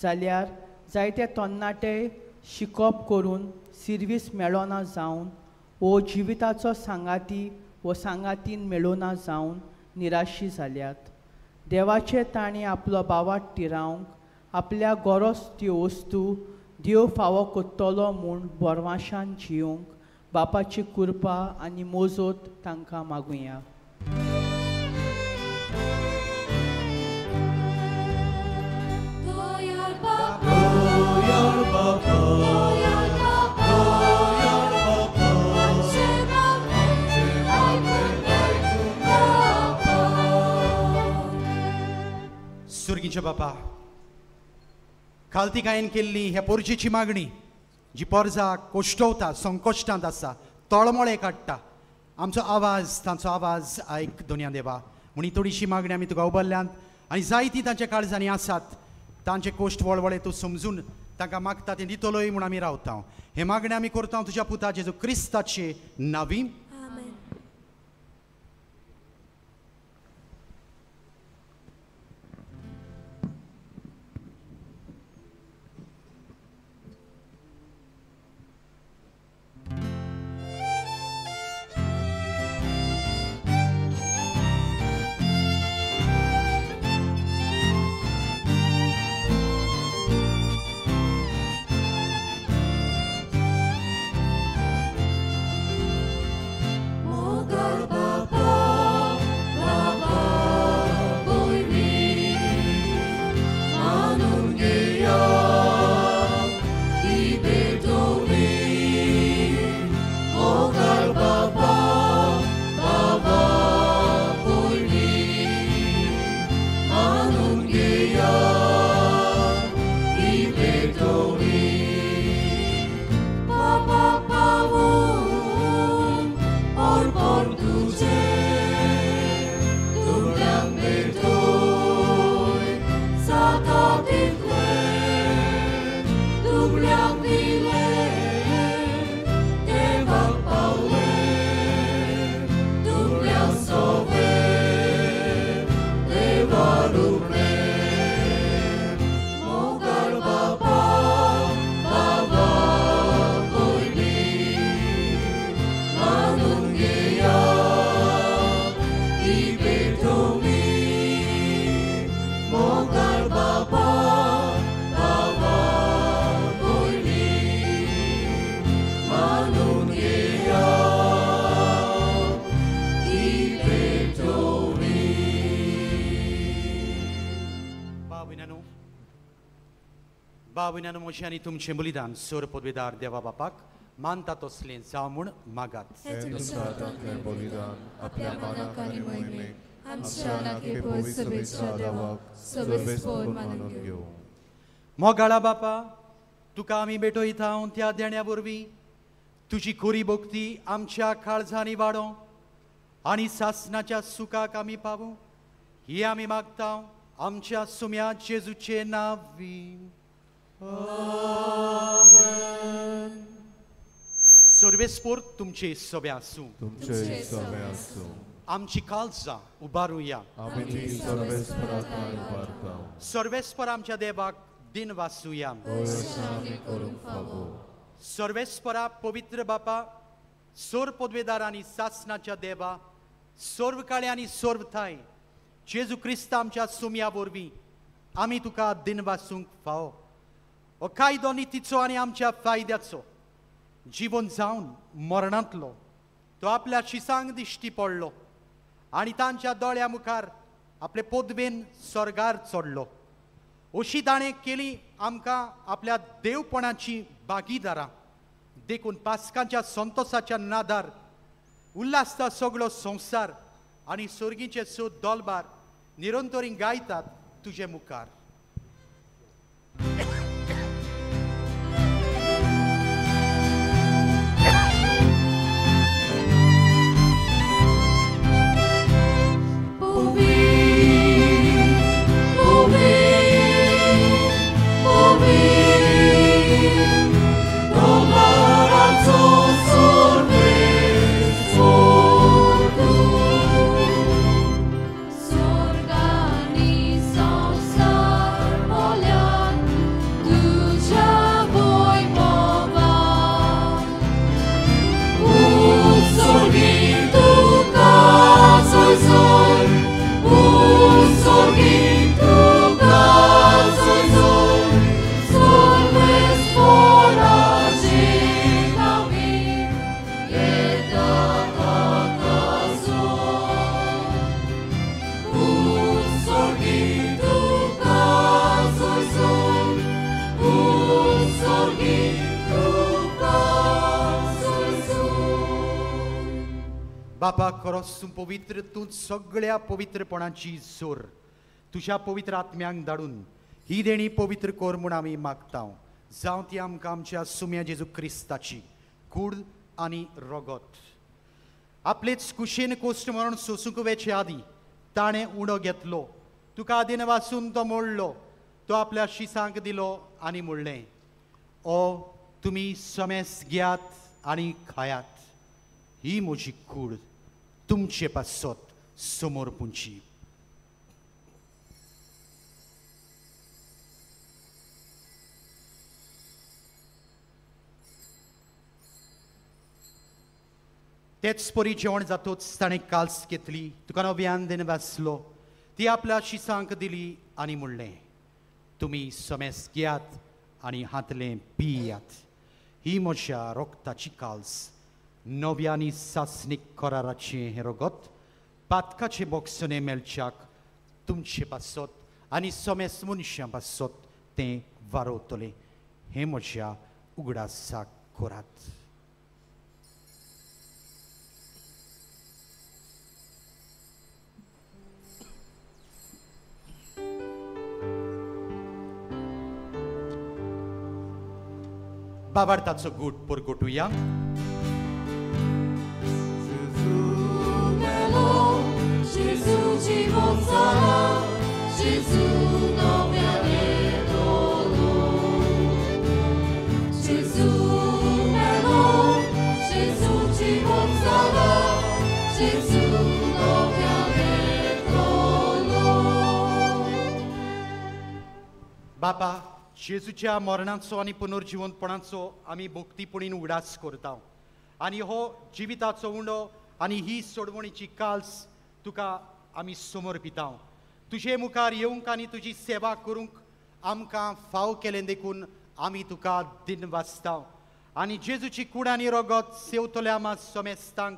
H: जाल्यार जायते तरणाटे शिकप करून सिर्वीस मेळना जावन वो जिविताचो सांगाती वो सांगातीन मेळना जावन निराशी जाल्यात. देवाचे तांणी आपलो भावाट तिरावंक आपल्या गरज त्यो वस्तू देव फावो कोत्तलो म्हूण बरवाशान जिवंक बापाची कृपा आनी मोजोत तांकां मागुया.
A: सुर्गीच्या बापा, खालतीकायेन केल्ली ह्या पोरजेची मागणी जी पोरजा कोश्टवता, संकोश्टांत आसा, तळमळे काडटा, आमचो आवाज तांचो आवाज आयक दोनया देवा म्हूण ही थोडीशी मागणी आमी तुका उबरल्यांत आनी जायतीं तांच्या काळजांनी आसात तांचे कोश्ट वळवळे तूं समजून तांकां मागता तें दितलोय म्हूण आमी रावता. हे मागणें आमी करता तुज्या पुता जेजू क्रिस्ताचे नांवी. बाबुन्यान मोशी आनी तुमचें बलिदान सोर पदवेदार देवा बापाक मानता तसलें जावं म्हूण मागात.
C: हातांतलें बलिदान आपल्या मानाक आनी मोहिमेक आमच्या नाके पवित्र देवाक सर्वेस्पर मानून घेवं.
A: मोगाळा बापा, तुका आमी भेटयता त्या देण्या वरवीं तुजी खोरी भक्ती आमच्या काळजांनी वाडोवं आनी सासणाच्या सुखाक आमी पावूं ही आमी मागता आमच्या सुम्या जेजूचे नांवी.
C: आमेन.
A: सर्वेस्पर तुमचे सभे आसूं.
C: तुमचे सभे आसूं.
A: आमची काळजां उबारुया.
C: आमी ती सर्वेस्परा थांय उबारता.
A: सर्वेस्पर आमच्या देवाक दिन वासुया.
C: करूंक फावो.
A: सर्वेस्परा पवित्र बापा, सोर पदवेदार आनी सासणाच्या देवा, सर्व काळे आनी सर्व थांय जेजू क्रिस्त आमच्या सुम्या वरवीं आमी तुका दिन वासूंक फावो. हो कायदो नितीचो आनी आमच्या फायद्याचो जिवन जावन मरणांतलो तो आपल्या शिसांक दिश्टी पडलो आनी तांच्या दोळ्या मुखार आपले पदवेन स्वर्गार चडलो. अशी ताणें केली आमकां आपल्या देवपणाची भागीदारां. देखून पास्कांच्या संतोसाच्या नादार उल्हासता सगळो संवसार आनी सर्गीचे सूद दोलबार निरंतरी गायतात तुजे मुखार. बापा, खरोच तूं पवित्र, तूं सगळ्या पवित्रपणाची जोर तुज्या पवित्र आत्म्यांक धाडून ही देणी पवित्र कर म्हूण आमी मागता. जावं ती आमकां आमच्या सुम्या जेजू क्रिस्ताची कूड आनी रगत. आपलेच कुशेन कोश्ट मरण सोसूंक वेचे आदीं ताणें उणो घेतलो, तुका आदीन वासून तो मोडलो, तो आपल्या शिसांक दिलो आनी म्हणलें, ओ तुमी समेस घेयात आनी खायात, ही म्हजी कूड तुमचे पासत समोर पुंची. तेच परी जेवण जातोच ताणें काल्स घेतली, तुका नव्यान दिन वाचलो, ती आपल्या शिसांक दिली आनी म्हणलें, तुमी समेस घेयात आनी हातलें पियात, ही म्हज्या रोगताची काल्स, नव्या आनी सासणीक कराराचें हें रगत पातकाचें बोगसणें मेळच्याक तुमचे पासत आनी समेस मनशां पासत तें वारोवतलें. हें म्हज्या उगडासाक करात. बाबार्थाचो गूट परगटुया. बापा, जेजूच्या मरणाचो आनी पुनर्जिवंतपणाचो आमी भक्तीपणीन उगडास करता आनी हो जिविताचो उंडो आनी ही सोडवणीची काल्स तुका आमी समर्पिता. तुजे मुखार येवंक आनी तुजी सेवा करूंक आमकां फाव केलें देखून आमी तुका दिन वाचता आनी जेजूची कूड आनी रगत सेवतल्या आमा समेस्तांक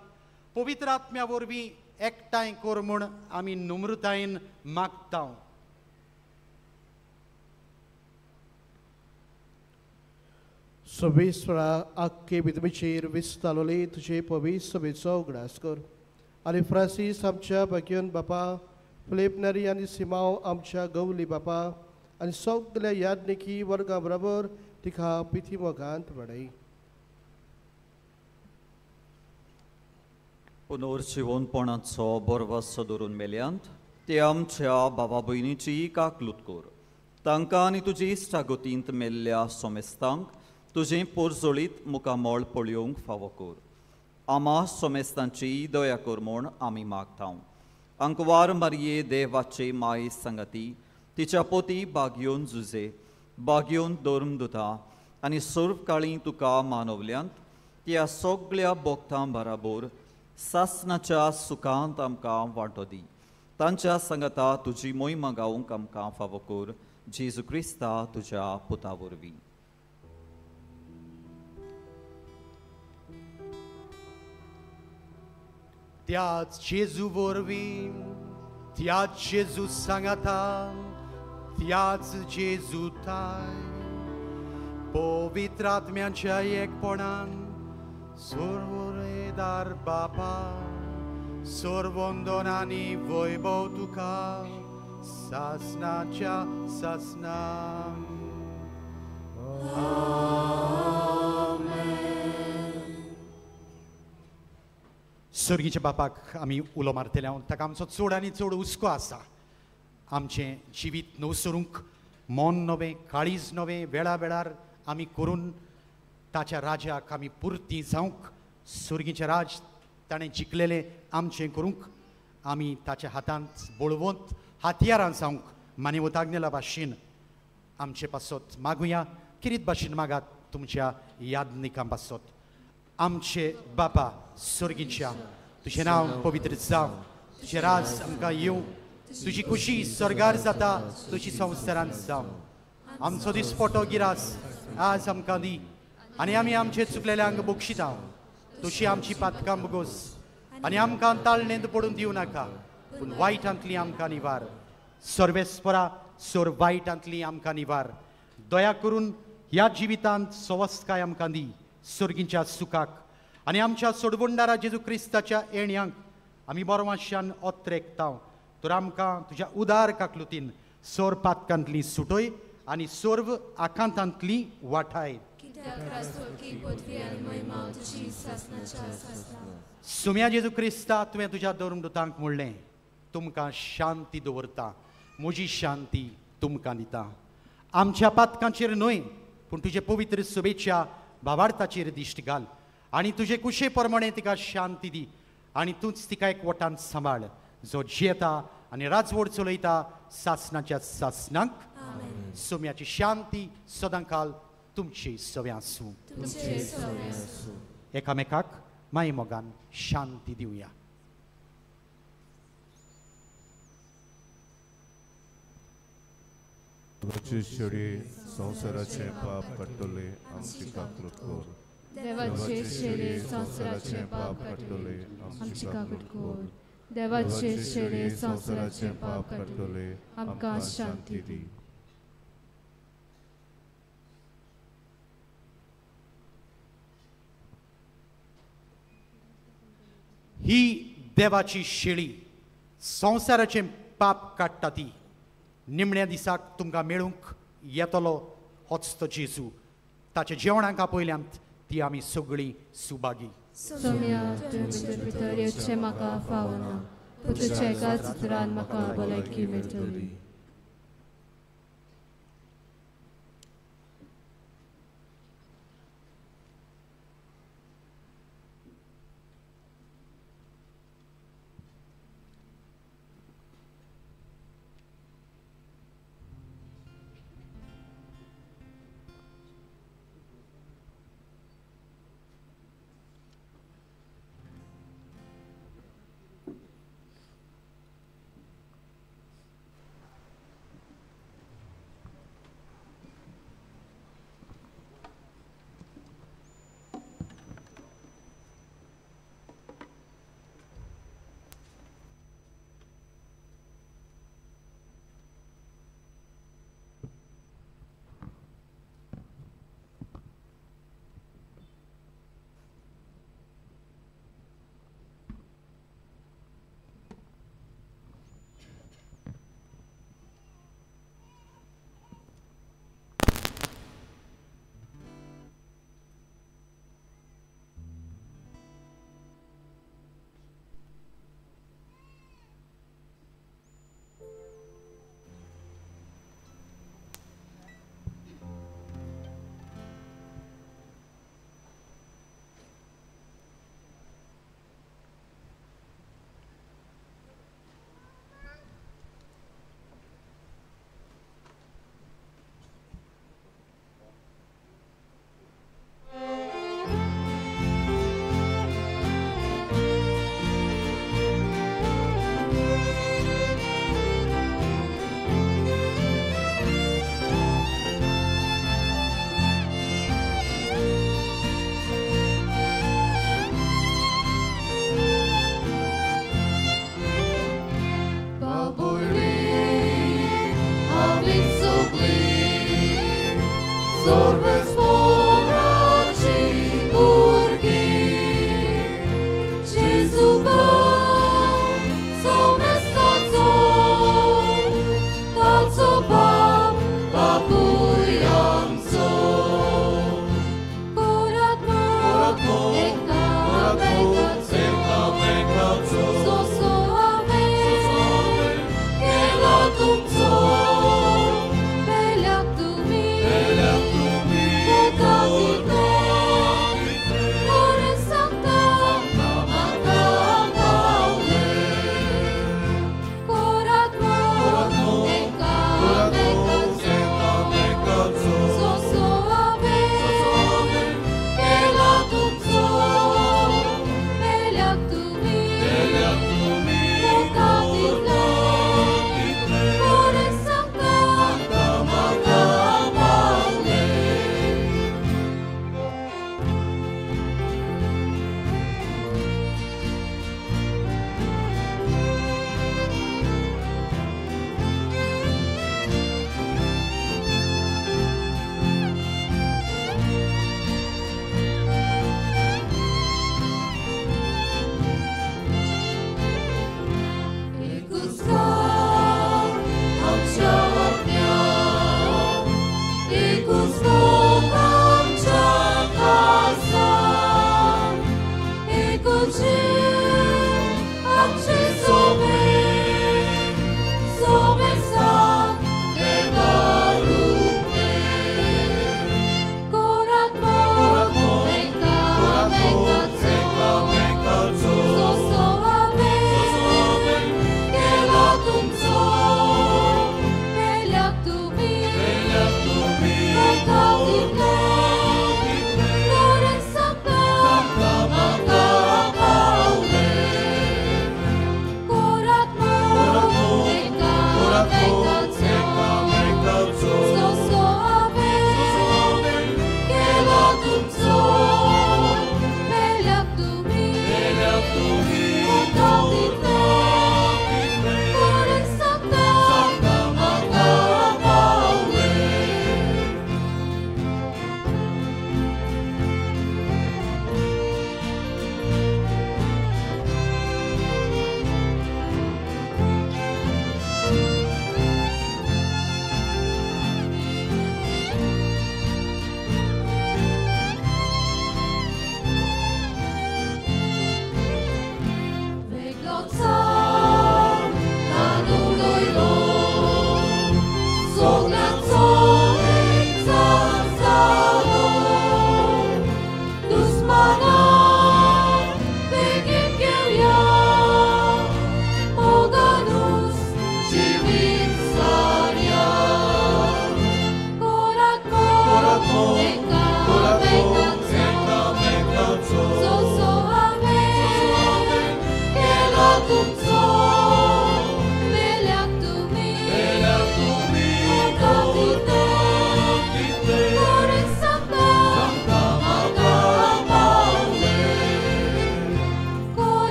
A: पवित्र आत्म्या वरवीं एकठांय कर म्हूण आमी नम्रतायेन मागता.
I: सवेस्वरा आख्खे विधवेचेर विस्तालोले तुजे पवित्र सभेचो उगडास कर आनी फ्रांसीस आमच्या भाग्यन बापा, फिलीप नरी आनी सिमाव आमच्या गवली बापा आनी सगल्या याज्ञिकी वर्गा बरोबर तिका पिथी मोगांत वाडय.
G: पुनर्जिवनपणाचो बरवासो धरून मेल्यांत ते आमच्या बाबा भयणीची काकलूत कर. तांकां आनी तुजी इश्टागतींत मेल्ल्या सोमेस्तांक तुजें पोरजोळीत मुखामळ पळोवंक फावो कर. आमा सोमेस्तांची दया कर म्हूण आमी मागता. अंकवार मारये देवाचे माये संगती तिच्या पोती बागयोन जुजे बागयोन धर्मदुता आनी सर्वकाळी तुका मानवल्यांत त्या सगळ्या भक्तां बराबर सासनाच्या सुखांत आमकां वांटो दी. तांच्या संगता तुजी मोहिमा गावंक आमकां फावो कर. जेजू क्रिस्ता तुज्या पुता वरवीं.
A: त्याच जेजू वरवीं, त्याच जेजू सांगाता, त्याच जेजू ताय पवित्र आत्म्यांच्या एकपणान सर्वरेदार बापा सर्वंदन आनी वैभव तुका सासनाच्या सासनां. सर्गीच्या बापाक आमी उलो मारतले. ताका आमचो चड आनी चड हुस्को आसा. आमचें जिवीत नवसरूंक मन नवें, काळीज नवें वेळा वेळार आमी करून ताच्या राजाक आमी पुरती जावंक, सर्गीचें राज ताणें जिखलेलें आमचें करूंक आमी ताच्या हातांत बळवंत हातयारां जावंक मानेवताग्नेला भाशेन आमचे पासत मागुया. किरीत भाशेन मागात तुमच्या यादनिकां पासत. आमचे बापा सर्गीच्या, तुजें नांव पवित्र जावं, तुजें राज आमकां येवं, तुजी खुशी स्वर्गार जाता तुजी संवसारांत जावं. आमचो दिसपटो गिरास आज आमकां दी आनी आमी आमचे चुकलेल्यांक बक्षिता तशी आमची पातकां बोगोस आनी आमकां ताळणेंत पडून दिवं नाका, पूण वायटांतली आमकां निवार. सर्वेस्परा सोर वायटांतली आमकां निवार. दया करून ह्या जिवितांत सवस्काय आमकां दी सर्गीच्या सुखाक आनी आमच्या सोडवणदारा जेजू क्रिस्ताच्या येण्यांक आमी बरवांशान ओत्रेकता. तर आमकां तुज्या उदार काकलुतीन सोर पातकांतली सुटय आनी सर्व आकांतांतली वाठाय. सुम्या जेजू क्रिस्ता, तुवें तुज्या धर्मदुतांक म्हणलें, तुमकां शांती दवरता, म्हजी शांती तुमकां दिता. आमच्या पातकांचेर न्हय पूण तुजे पवित्र सभेच्या भावार्थाचेर दिश्ट घाल आनी तुजे कुशे प्रमाणे तिका शांती दी आनी तूंच तिका एक वटान सांबाळ, जो जियेता आनी राजवड चलयता सासनाच्या सासनाक. सोम्याची शांती सदांकाल तुमची सव्या आसूं. एकामेकाक माई मोगान शांती दिवया.
C: देवाचे शेळये संवसाराचें पाप काडटले आमची काकूट कर.
F: देवाचे शेळये संवसाराचें पाप काडटले आमची काकूट कर. देवाचे शेळये संवसाराचें पाप काडटले आमकां शांती दी.
A: ही देवाची शेळी संवसाराचें पाप काडटा ती निमण्या दिसाक तुमकां मेळूंक येतलो होच तो जेजू. ताच्या जेवणाक आपयल्यांत ती आमी सगळीं सुभागी.
F: सोम्या, तुवें भितर भितर येवचें म्हाका फावना, पूण तुज्या एकाच उतरान म्हाका भलायकी मेळटली.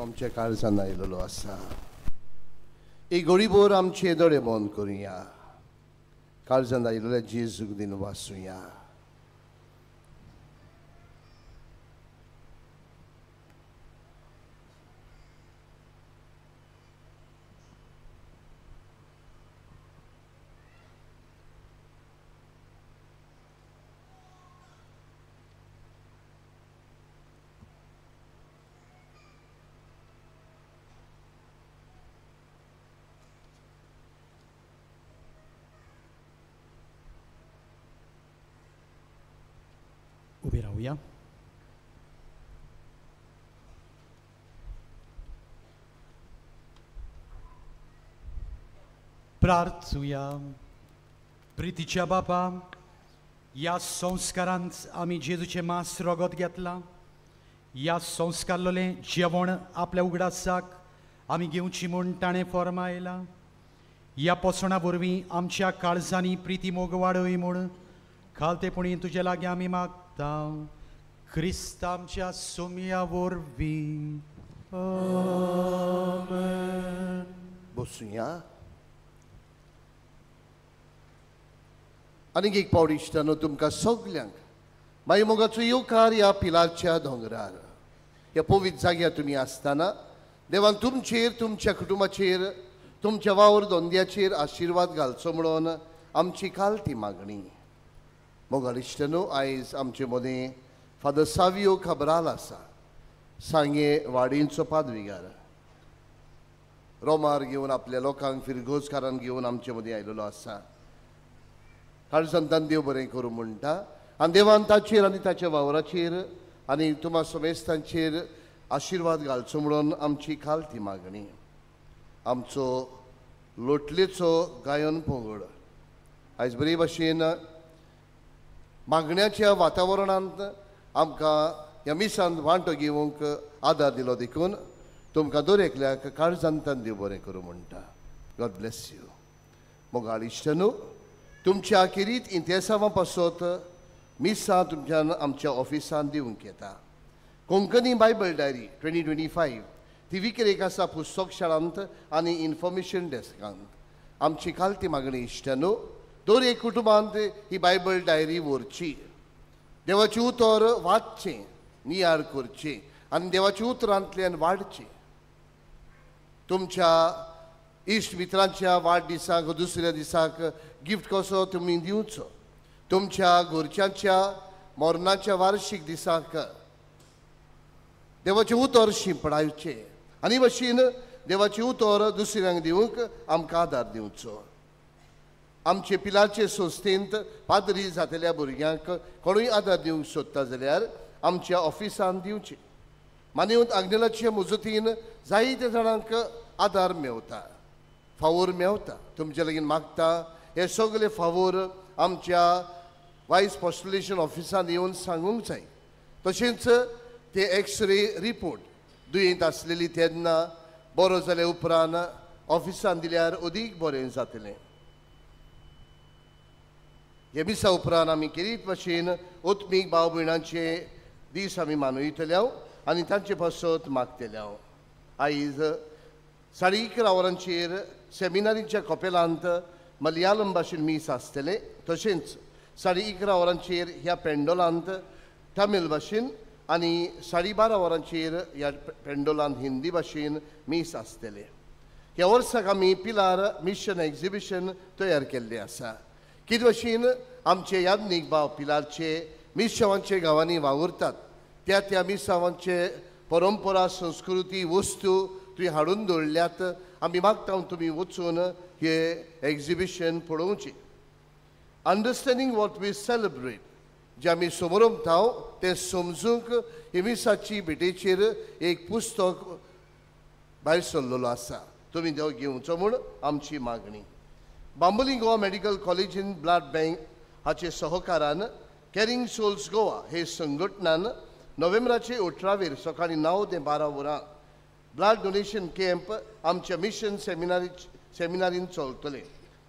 I: आमच्या काळजान आयलेलो आसा. एक गरीबोर आमचे दोळे बंद करुया. काळजान आयिल्ल्या जेजूक दिन वाचुया.
A: उभे राहूया. प्रार्थुया. प्रितीच्या बापा, ह्या संस्कारांत आमी जेजूचें मांस रगत घेतलां. ह्या संस्कारलें जेवण आपल्या उगडासाक आमी घेवची म्हूण ताणें फॉर्मायलां. ह्या पोसणां वरवीं आमच्या काळजांनी प्रिती मोग वाडय म्हूण खालतेपणी तुजे लागीं आमी मागता, क्रिस्त आमच्या सोमया वरवीं.
I: आमेन. बसुया. आनीक एक पावट इश्टानो तुमकां सगल्यांक मागीर मोगाचो येवकार ह्या पिलारच्या दोंगरार ह्या पवित्र जाग्यार तुमी आसतना देवान तुमचेर, तुमच्या कुटुंबाचेर, तुमच्या वावर धंद्याचेर आशिर्वाद घालचो म्हणून आमची काल ती मागणी. मोगाळ इश्टानो, आयज आमचे मदें फादर सावियो खबराल आसा, सांगे वाडींचो पादविगार, रोमार घेवन आपल्या लोकांक फिरगोजकारान घेवन आमचे मदीं आयलेलो आसा. काळजांतान देव बरें करूं म्हणटा आनी देवान ताचेर आनी ताच्या वावराचेर आनी तुमा समेस्तांचेर आशिर्वाद घालचो म्हणून आमची खाल ती मागणी. आमचो लोटलेचो गायन पंगड आयज बरे भाशेन मागण्याच्या वातावरणांत आमकां ह्या मिसांत वांटो घेवंक आदार दिलो देखून तुमकां दर एकल्याक काळजांतान देव बरें करूं म्हणटा. God bless you. मोगाळ इश्टानो, तुमच्या खेरीत इंतेसांवां पासत मिसां तुमच्यान आमच्या ऑफिसान दिवंक येता. कोंकणी बायबल डायरी 2025 ती विक्रेक आसा पुस्तक शाळांत आनी इन्फॉर्मेशन डेस्कांत. आमची खालती मागणी इश्टानो, दर एक कुटुंबांत ही बायबल डायरी व्हरची, देवाचें उतर वाचचें, नियाळ करचें आनी देवाच्या उतरांतल्यान वाडचें. तुमच्या इश्ट मित्रांच्या वाडदिसाक दुसऱ्या दिसाक गिफ्ट कसो तुमी दिवचो. तुमच्या घरच्यांच्या मरणाच्या वार्षिक दिसाक देवाचें उतर शिंपडावचें आनी भशेन देवाचें उतर दुसऱ्यांक दिवंक आमकां आदार दिवचो. आमचे पिलाचे संस्थेंत पाद्री जातल्या भुरग्यांक कोणूय आदार दिवंक सोदता जाल्यार आमच्या ऑफिसान दिवचे. मानवत आग्नेलाचे मजतीन जायते जाणांक आदार मेवता, फावोर मेवता. तुमचे लागीं मागता हे सगळे फावोर आमच्या वायस पॉस्टुलेशन ऑफिसान येवन सांगूंक जाय. तशेंच ते एक्सरे रिपोर्ट दुयेंत आसलेली तेन्ना बरो जाल्या उपरांत ऑफिसान दिल्यार अदीक बरें जातलें. हे मिसा उपरांत आमी खेरीत भाशेन आत्मीक भाव भयणांचे दीस आमी मानयतले आनी तांचे पासत मागतले. आयज 11:30 वरांचेर सेमिनारीच्या कपेलांत मलयालम भाशेन मीस आसतलें. तशेंच 11:30 वरांचेर ह्या पेंडोलांत तमीळ भाशेन आनी 12:30 वरांचेर ह्या पेंडोलांत हिंदी भाशेन मीस आसतलें. ह्या वर्साक आमी पिलार मिशन एक्झिबिशन तयार केल्लें आसा. कितें भाशेन आमचे याज्ञीक भाव पिलारचे मिसांवांचे गांवांनी वावुरतात, त्या त्या मिसांवांचे परंपरा, संस्कृती, वस्तू तुवें हाडून दवरल्यात. आमी मागता तुमी वचून हे एक्झिबिशन पळोवचें. अंडरस्टँडींग what we celebrate, जे आमी समरमता तें समजूंक हे मिसाची भेटेचेर एक पुस्तक भायर सरलेलो आसा. तुमी देव घेवचो म्हूण आमची मागणी. बांबोली गोवा मेडिकल कॉलेजीन ब्लड बँक हाचे सहकारान कॅरिंग सोल्स गोवा हे संघटनान नोव्हेंबराचे 18वेर सकाळीं 9 ते 12 वरां ब्लड डोनेशन कॅम्प आमच्या मिशन सेमिनारीन चलतलें.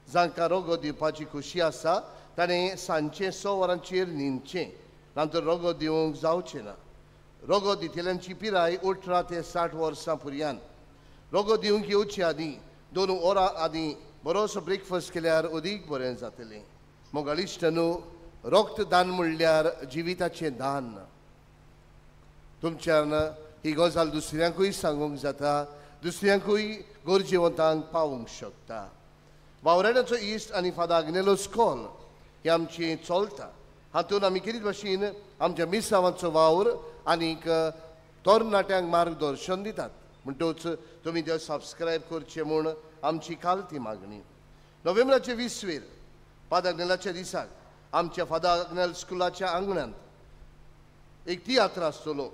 I: जांकां रोगो दिवपाची खुशी आसा ताणें सांजचें 6 वरांचेर न्हिदचें, नंतर रोगो दिवंक जावचें ना. रोगो दितल्यांची पिराय 18 ते 60 वर्सां पुर्यान. रोगो दिवंक येवचे आदीं 2 वरां आदीं बरोसो ब्रेकफास्ट केल्यार अदीक बरें जातलें. मोगाळ इश्टानो, रक्तदान म्हणल्यार जिविताचें दान. तुमच्यान ही गजाल दुसऱ्यांकूय सांगूंक जाता, दुसऱ्यांकूय गरजेवंतांक पावूंक शकता. वावराड्याचो इश्ट आनी फादर आग्नेलो स्कॉल हे आमचें चलता. हातूंत आमी कितें भाशेन आमच्या मिसांवांचो वावर आनीक तरणाट्यांक मार्गदर्शन दितात. म्हणटकच तुमी ते सबस्क्रायब करचें म्हूण आमची काल ती मागणी. नोव्हेंबराचे 20वेर फादर आग्नेलाच्या दिसाक आमच्या फादर आग्नेल स्कुलाच्या आंगणांत एक तियात्र आसतलो,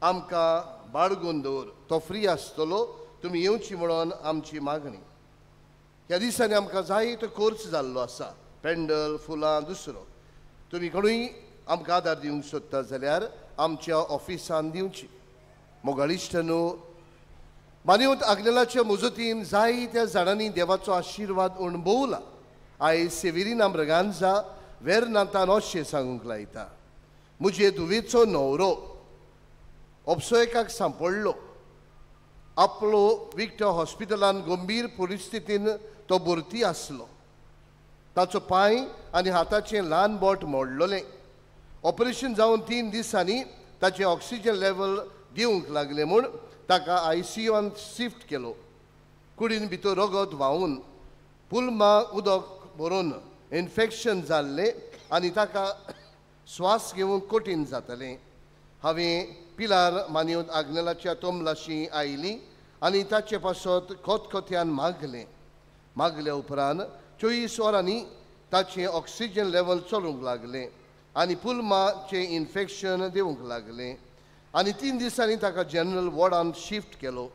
I: आमकां बाळगून दवर, तो फ्री आसतलो. तुमी येवची म्हणून आमची मागणी. ह्या दिसांनी आमकां जायतो कोर्स जाल्लो आसा, पेंडल, फुलां, दुसरो. तुमी कोणूय आमकां आदार दिवंक सोदता जाल्यार आमच्या ऑफिसान दिवची. मोगाळ इश्टांनो, मानवत आग्नेलाच्या मुजतीन जायत्या जाणांनी देवाचो आशिर्वाद अणभवला. आयज सेवेरीना ब्रगांजा वेर्नांतान अशें सांगूंक लायता, म्हजे धुवेचो न्हवरो अपसोयकाक सांपडलो. आपलो विक्टर हॉस्पिटलान गंभीर परिस्थितीन तो भरती आसलो. ताचो पांय आनी हाताचें ल्हान बोट मोडलोलें. ऑपरेशन जावन 3 दिसांनी ताचें ऑक्सिजन लेवल दिवंक लागलें म्हूण ताका आयसीयून शिफ्ट केलो. कुडीन भितर रगत व्हांवून पुलमा उदक भरून इन्फेक्शन जाल्लें आनी ताका श्वास घेवंक कठीण जातालें. हांवें पिलार मानयत आग्नेलाच्या तोमलाशी आयली आनी ताचे पासत खतखत्यान मागलें. मागल्या उपरांत 24 वरांनी ताचें ऑक्सिजन लेवल चलूंक लागलें आनी पुलमाचें इन्फेक्शन देवूंक लागलें आनी 3 दिसांनी ताका जनरल वॉर्डान शिफ्ट केलो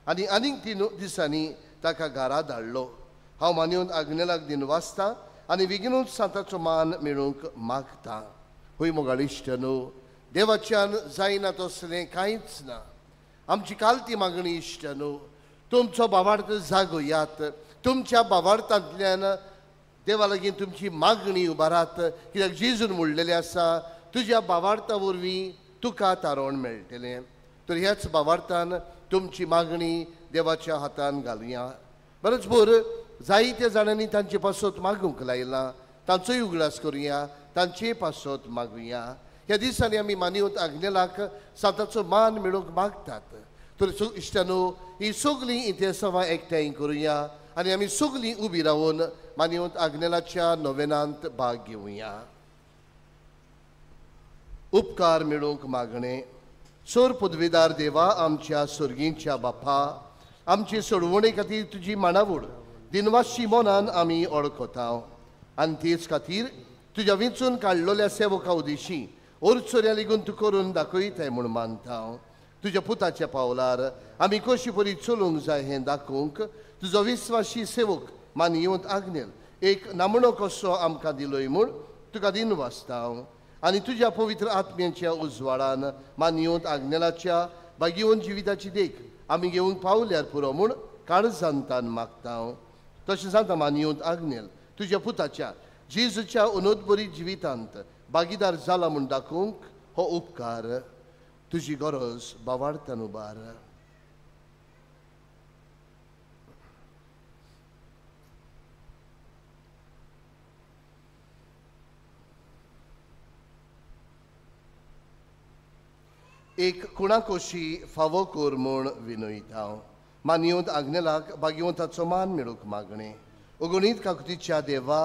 I: आनी आनीक 3 दिसांनी ताका घरा धाडलो. हांव मानयत आग्नेलाक दिन वाचता आनी बेगीनूच सांताचो मान मेळूंक मागता. हय मोगाळ इश्टांनो, देवाच्यान जायना तसलें कांयच ना. आमची कालती मागणी इश्टांनो, तुमचो बाबार्थ जागोयात. तुमच्या बाबार्थांतल्यान देवा लागीं तुमची मागणी उबारात, कित्याक जेजून म्हणलेलें आसा, तुज्या बाबार्था वरवीं तुका तारण मेळटलें. तर ह्याच बाबार्थान तुमची मागणी देवाच्या हातान घालुया. बरोच भर जायत्या जाणांनी तांचे पासत मागूंक लायलां, तांचोय उगडास करुया, तांचे पासत मागुया. ह्या दिसांनी आमी मानवत आग्नेलाक सांताचो मान मेळोवंक मागतात. तर इश्टांनो, ही सगळीं इतिहासां एकठांय करुया आनी आमी सगळीं उबी रावन मानवत आग्नेलाच्या नोवेनांत भाग घेवया. उपकार मेळोवंक मागणें. सोर पदवीदार देवा, आमच्या सर्गींच्या बापा, आमचे सोडवणे खातीर तुजी माणावड दिनवाशी मनान आमी ओळखता आनी तेच खातीर तुज्या विंचून काडलेल्या सेवका उदेशी ओरचोऱ्या लेगून तूं करून दाखयताय म्हूण मानता. तुज्या पुताच्या पावलार आमी कशी परी चलूंक जाय हें दाखोवंक तुजो विस्वाशी सेवक मानयेवंत आग्नेल एक नामणो कसो आमकां दिलोय म्हूण तुका दिन वाचता आनी तुज्या पवित्र आत्म्याच्या उजवाडान मानयेवंत आग्नेलाच्या भाग्यवंत जिविताची देख आमी घेवंक पावल्यार पुरो म्हूण काळजांतान मागता. तशें जाता मानयेवंत आग्नेल तुज्या पुताच्या जेजूच्या उनोदबरी जिवितांत भागीदार जाला म्हूण दाखोवंक हो उपकार तुजी गरज बावार्थान उबार. एक कुणाकोशी फावो कोर म्हूण विनयता. मानयेवंत आग्नेलाक भाग्यवंताचो मान मेळूंक मागणें. अगणीत काकुतीच्या देवा,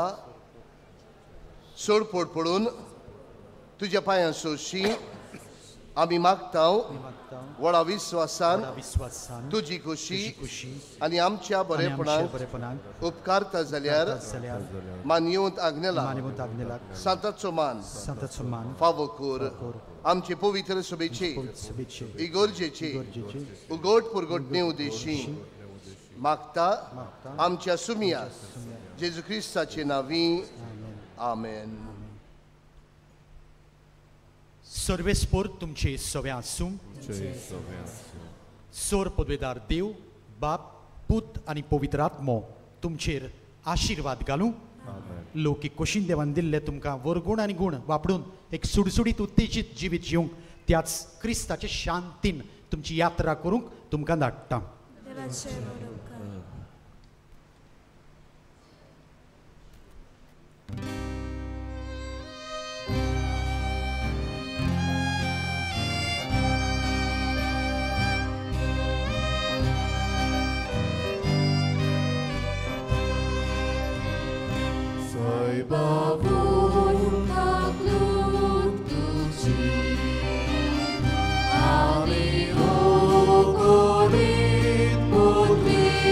I: सोड पोड पडून तुज्या पांयां सोशी आमी मागता व्हडा विस्वासान तुजी खुशी आनी आमच्या बरेपणाक उपकारता जाल्यार मानयेवंत आग्नेलाक सांताचो मान फावो कोर. आमचे पवित्र सभेचे इगर्जेचे उगट पुरगटणे उदेशी मागता आमच्या सुमिया जेजू क्रिस्ताचे नांवी. आमेन.
A: सर्वेस्पोर तुमचे सवे आसूं. सोर पदवेदार देव बाप पूत आनी पवित्र आत्मो तुमचेर आशिर्वाद घालूं. लौकीक कोशीन देवान दिल्ले तुमकां वरगुण आनी गुण वापरून एक सुडसुडीत उत्तेजीत जिवीत जिवंक त्याच क्रिस्ताचे शांतीन तुमची यात्रा करूंक तुमकां धाडटा.
C: Ani ugolit putri.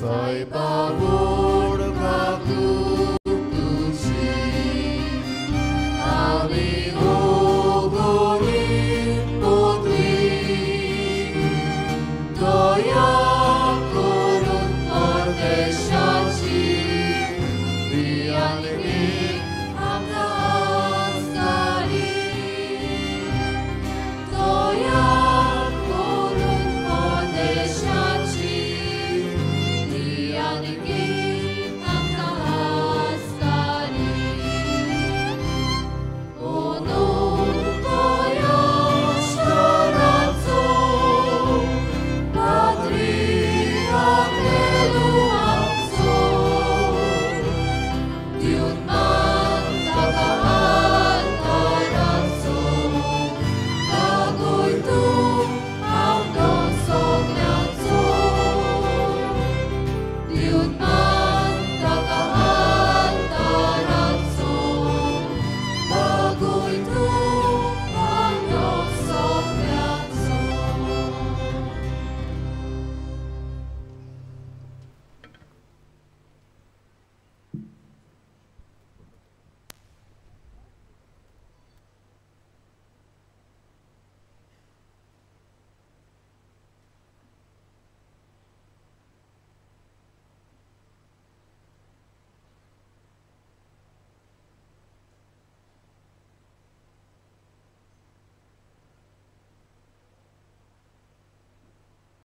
C: सायबा व्हड काकूट तुजी आमी ओगोरी पोतली दया